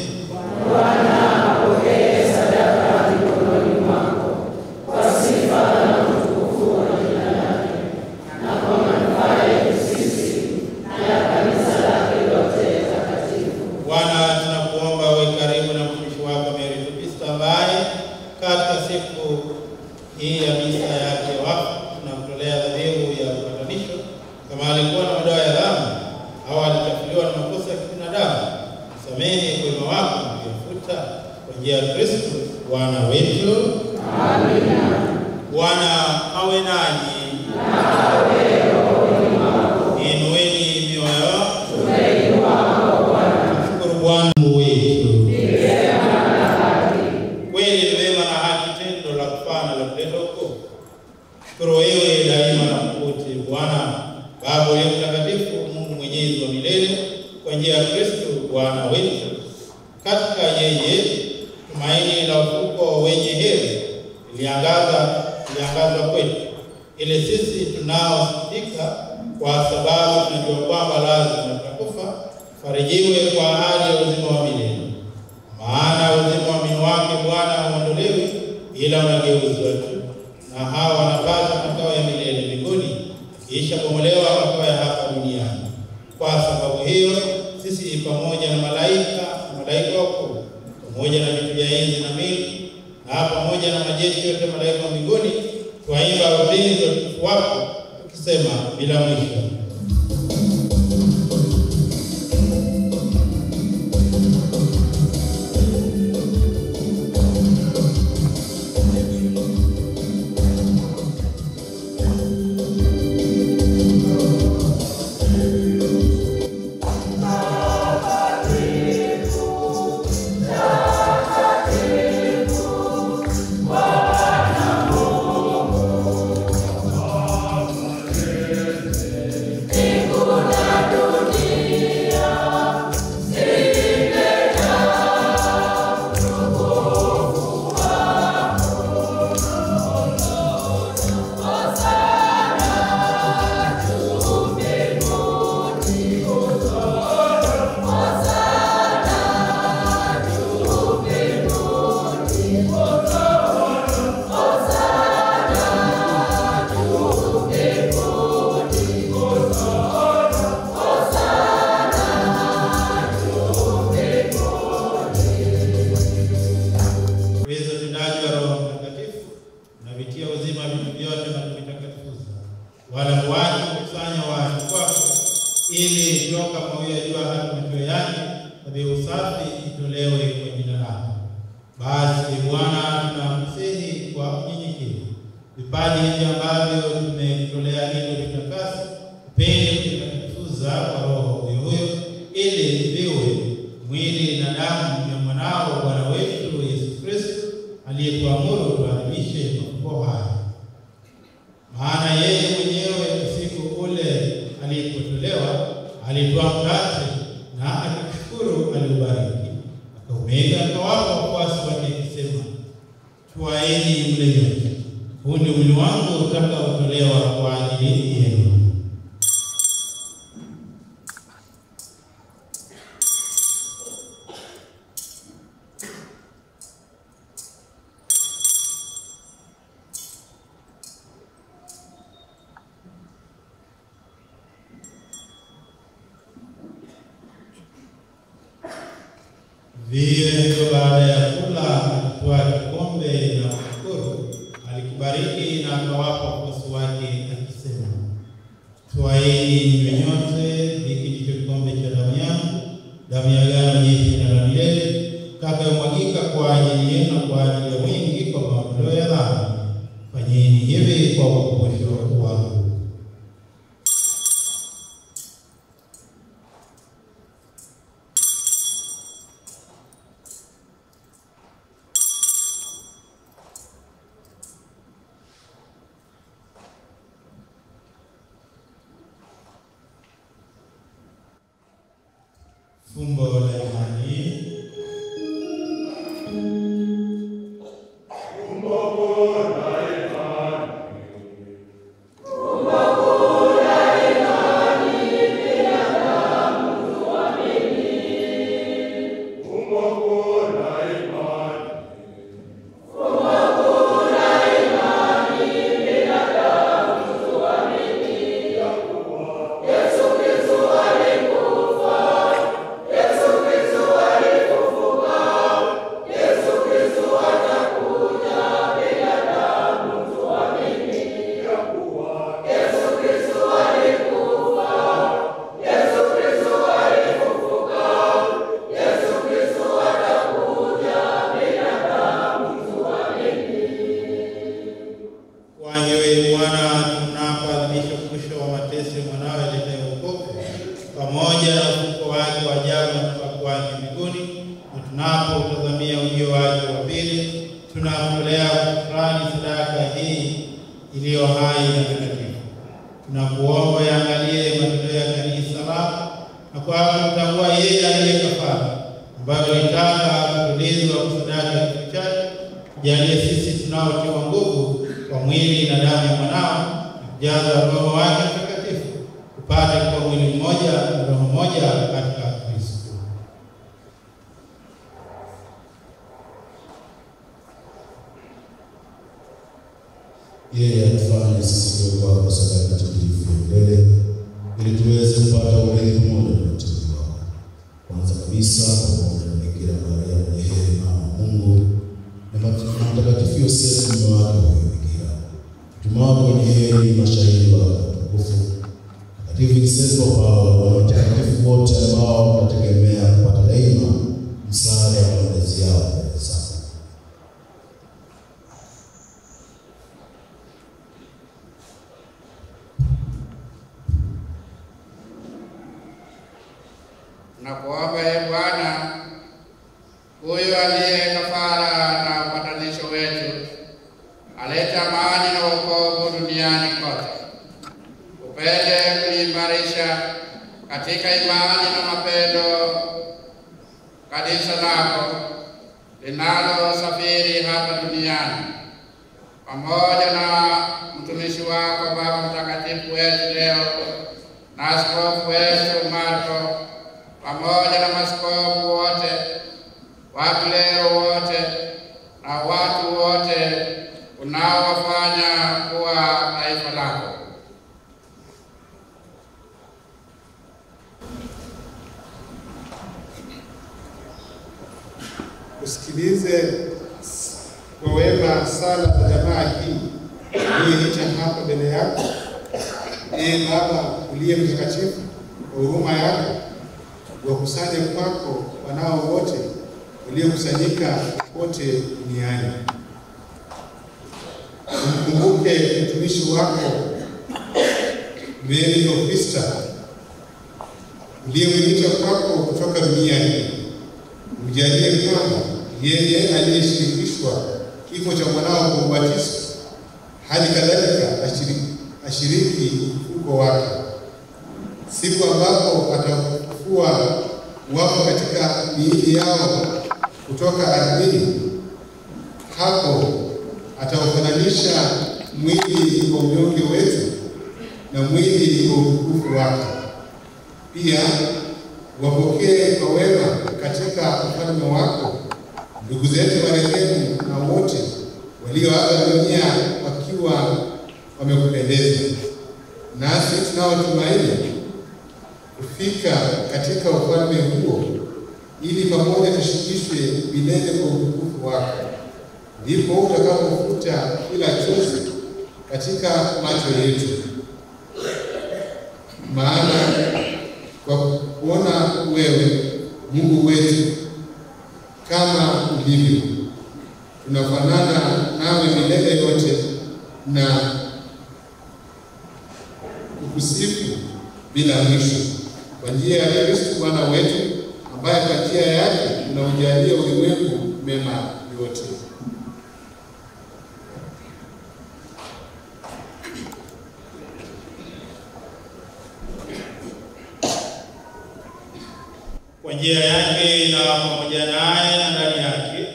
Bwana apokee sadaka mikononi mwako kwa sifa na utukufu wa jina lake, na kwa manufaa yetu sisi na ya kanisa lake lote takatifu. Bwana, tunakuomba uwe karibu na mtumishi wako Mary Tupista ambaye katika siku hii ya misa yake wafu tunamtolea dhabihu ya upatanisho. Kama alikuwa na madoa ya dhambi au alichafuliwa na makosa ya kibinadamu, msamehe kwa wema wako na kuyafuta kwa njia ya Kristo Bwana wetu. Amina. Bwana awe nanyi. Nawe rohoni mwako. Inueni mioyo. Tumeinua kwa Bwana. Tumshukuru Bwana Mungu wetu. Ni vyema na haki. Kweli ni vyema na haki, tendo la kufaa na la kuleta wokovu. Shukuru wewe daima na popote, Bwana Baba uliye mtakatifu, Mungu mwenyezi wa milele, kwa njia ya Kristo Bwana wetu. Katika yeye tumaini la ufufuko wenye heri iliangazwa kwetu, ili sisi tunaosikitika kwa sababu tunajua kwamba lazima tutakufa, farijiwe kwa ahadi ya uzima wa milele. Maana uzima wa mwili wake Bwana hauondolewi, ila unageuzwa tu, na hawa wanapata makao ya milele mbinguni, kisha bomolewa makao ya hapa duniani. Kwa sababu hiyo sisi pamoja na malaika na malaika wakuu, pamoja na vitu vya enzi na milki, na pamoja na majeshi yote malaika wa mbinguni, twaimba utenzi wa utukufu wako tukisema bila mwisho. Vile hivyo baada ya kula alitwaa kikombe na kushukuru, alikibariki na akawapa wafuasi wake akisema, twaeni mnywe nyote, hiki ndicho kikombe cha damu yangu, damu ya agano jipya na la milele, itakayomwagika kwa ajili yenu na kwa ajili ya wengi kwa maondoleo ya dhambi. Fanyeni hivi kwa ukumbusho wangu. Fumbo la imani. Fumbo la imani. ukumbusho wa mateso ya mwanawe aletaye wokovu, pamoja na ufufuko wake wa ajabu na kupaa kwake mbinguni, na tunapotazamia ujio wake wa pili, tunamtolea shukrani sadaka hii iliyo hai na takatifu. Tunakuomba yaangalie matendo ya kanisa lako na kwa kumtambua yeye aliye kafara, ambayo alitaka kutulizwa kwa sadaka ya kifo chake, tujalie sisi tunaotiwa nguvu kwa mwili na damu ya mwanao na kujaza Roho wake Mtakatifu, tupate kuwa mwili mmoja na roho moja katika Kristo. Yeye atufanye sisi tuwe kwako sadaka takatifu ya milele, ili tuweze kupata urithi pamoja na wateule wako. Kwanza kabisa pamoja na Bikira Maria mwenye heri, mama wa Mungu, na Mtakatifu Yosefu mume wake huyo Bikira, mtume wako wenye heri, mashahidi wako watukufu, Mtakatifu Vincent wa Paulo, na watakatifu wote ambao wanategemea kupata daima msaada wa maombezi yao mbele zako. Tunakuomba ee Bwana, huyu aliye kafara na upatanisho wetu, alete amani na wokovu duniani kote. Upende kuliimarisha katika imani na mapendo kanisa lako linalosafiri hapa duniani, pamoja na mtumishi wako Baba Mtakatifu wetu leo na askofu wetu Marko, pamoja na maaskofu wote, waklero wote na watu wote unaowafanya kuwa taifa lako. Usikilize kwa wema sala za jamaa hii uliyoita hapa mbele yako. Ee Baba uliye mtakatifu, kwa huruma yako wakusanye kwako wanao wote waliokusanyika kote duniani. Umkumbuke mtumishi wako Mary Teopista uliyemwita kwako kutoka dunia hii. Mjalie kwamba yeye aliyeshirikishwa kifo cha mwanao kwa ubatizo, hali kadhalika ashiriki ufufuko wake, siku ambapo atafufua wafu katika miili yao kutoka ardhini. Hapo ataufananisha mwili wa unyonge wetu na mwili wa utukufu wake. Pia wapokee kwa wema katika ufalme wako ndugu zetu marehemu na wote walioaga dunia wakiwa wamekupendeza, nasi tunaotumaini kufika katika ufalme huo, ili pamoja tushikishwe milele kwa utukufu wako. Ndipo utakapofuta kila chozi katika macho yetu, maana kwa kuona wewe Mungu wetu kama ulivyo, tunafanana nawe milele yote na kukusifu bila mwisho, kwa njia ya Kristo Bwana wetu, ambaye kwa njia yake unaujalia ulimwengu mema yote. Kwa njia yake na pamoja naye na ndani yake,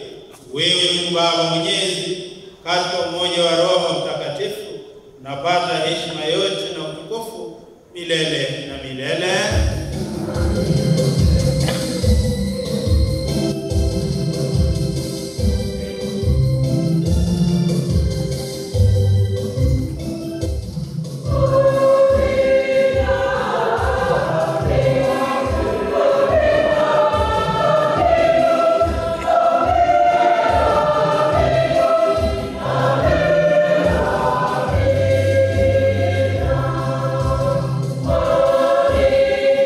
wewe Mungu Baba Mwenyezi, katika umoja wa Roho Mtakatifu, unapata heshima yote na utukufu milele na milele. Amen.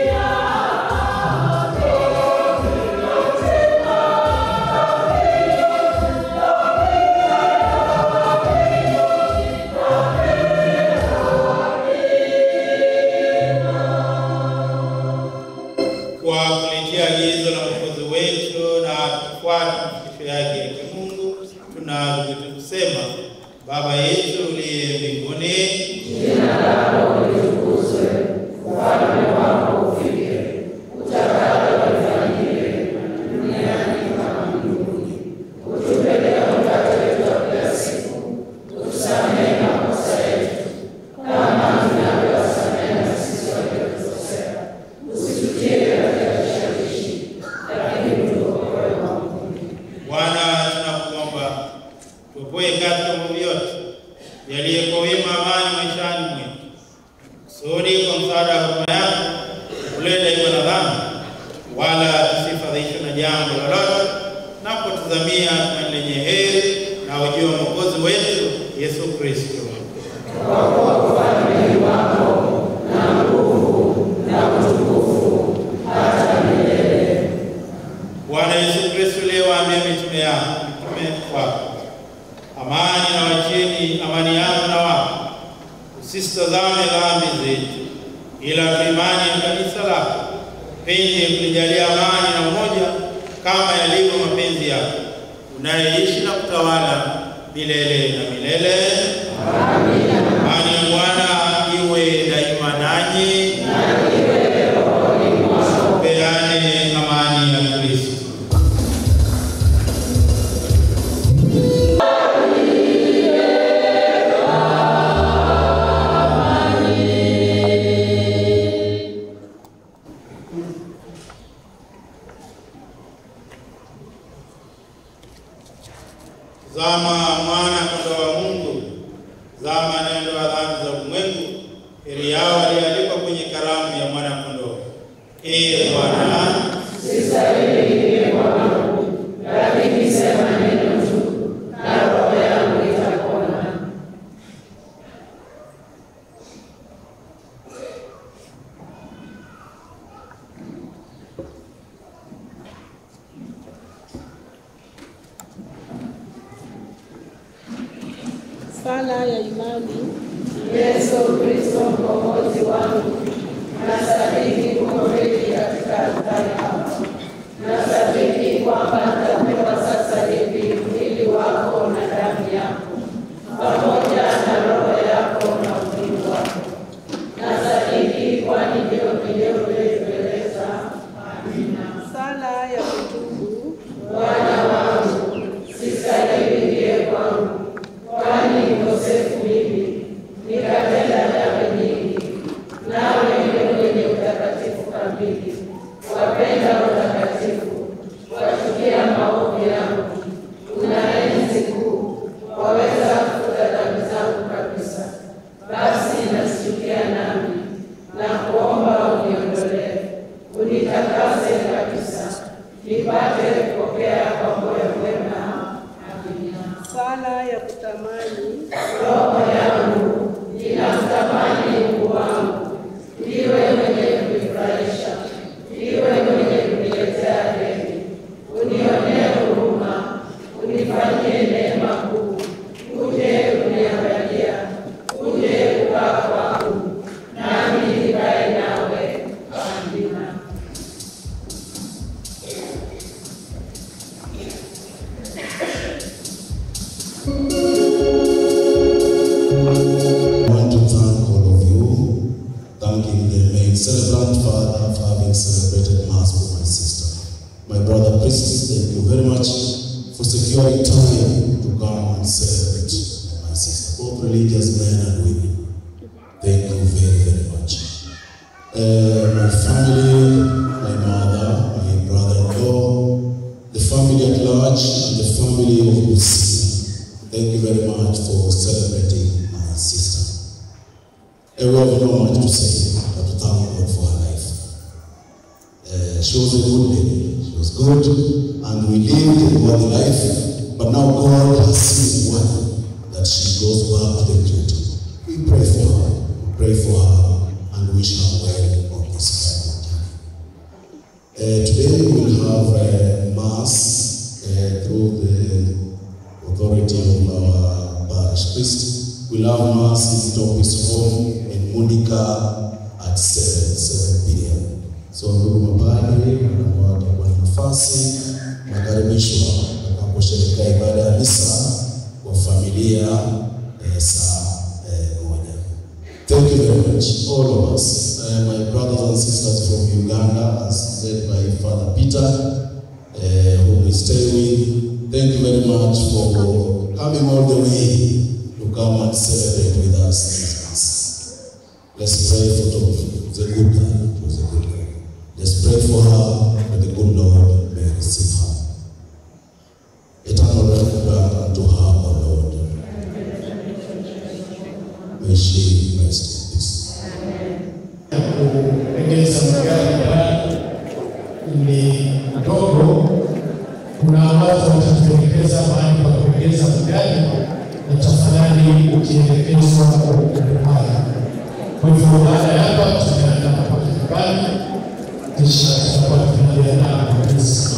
Kwa kulitia agizo la Mwokozi wetu na kufuata mafundisho yake ya kimungu, tunathubutu kusema: Baba yetu uliye mbinguni, jina lako litukuzwe, ufalme wako ufike, utakalo lifanyike duniani kama mbinguni. Utupe leo mkate wetu wa kila siku, utusamehe makosa yetu kama tunavyowasamehe na sisi waliotukosea, usitutie katika kishawishi, lakini utuokoe maovuni. Bwana, tunakuomba tuopoe katika maovu yote, jalie kwa wema amani maishani mwetu, kusudi kwa msaada wa huruma yako ule daima na dhambi, wala tusifadhaishwe na jambo lolote, na kutazamia tumaini lenye heri na ujio wa Mwokozi wetu Yesu Kristo. Kwa kuwa ufalme ni wako na nguvu na utukufu hata milele. Bwana Yesu Kristo uliyewaambia mitume yako, mitume wako, amani na wacheni, amani yangu na wako, usisitazame dhambi zetu, ila kwa imani ya kanisa lako penye kulijalia amani na umoja kama yalivyo mapenzi yako, unayeishi na kutawala milele na milele. Amina. Amani ya Bwana iwe daima nanyi, peane amani ya Kristo. Zama mwana kondoo wa Mungu, zama anayeondoa dhambi za ulimwengu, heri yao walioalikwa kwenye karamu ya mwana kondoo. Ee Bwana, sistahili niingie kwako, lakini sema neno tu, na roho yangu itapona. Sala ya imani. Yesu Kristo mkombozi wangu, nasadiki uko kweli katika altari hapa. Nasadiki kwamba nitapewa sasa hivi mwili wako na damu yako, pamoja na roho yako na ulinzi wako. Nasadiki kwani ndio vileo ulivyoeleza. Amina. Sala ya kutubu. Bwana wangu, sistahili ndiye kwangu, kwani mkosefu mimi, nikatenda dhambi nyingi. Nawe ndiwe mwenye utakatifu kamili, wapenda utakatifu, wachukia maovu yangu. Una enzi kuu, waweza kufuta dhambi zangu kabisa. Basi nazichukia nami, na kuomba uniondolee, unitakase kabisa, nipate kupokea kwa moyo mwema. Amina. Sala ya kutamani. Roho yangu inamtamani Mungu wangu, ndiwe mwenye kunifurahisha, ndiwe mwenye kuniletea heri. Unionee huruma, unifanyie neema kuu, uje kuniangalia, uje kukaa kwangu, nami nikae nawe. Amina. I want to thank all of you, thanking the main celebrant Father for having celebrated Mass for my sister. My brother priest, thank you very much for securing time to come and celebrate my sister, both religious men and women. Thank you very, very much. My family, my mother, my brother-in-law, the family at large, and the family of Lucia. Thank you very much for celebrating my sister. And we have not much to say, but to thank God for her life. She was a good lady. She was good, and we lived a godly life. But now God has seen well that she goes back to the Creator. We pray for her. We pray for her and wish her well on this final journey. Today we will have a Mass through the authority of our parish priest. We'll have Mass in Topis Home in Monica at 7 p.m. So ndugu mapadri ambao watakuwa na nafasi, nakaribishwa atakaposherehekea ibada ya misa kwa familia saa 1. Thank you very much, all of us, my brothers and sisters from Uganda, as led by Father Peter, whom we stay with. Thank you very much for coming all the way to come and celebrate with us this Mass. Let's pray for Tofi. She's a good girl. She was a good girl. Let's pray for her that the good Lord may receive her. Eternal rest grant unto her, O Lord. May she rest in peace. Kuegeza magari ni ndogo. Kuna watu watatuelekeza mahali pa kuegeza magari, na tafadhali ukielekezwa ukubali. Kwa hivyo baada ya hapa tutaenda mpaka nyumbani, kisha tutakuwa tunajiandaa kabisa.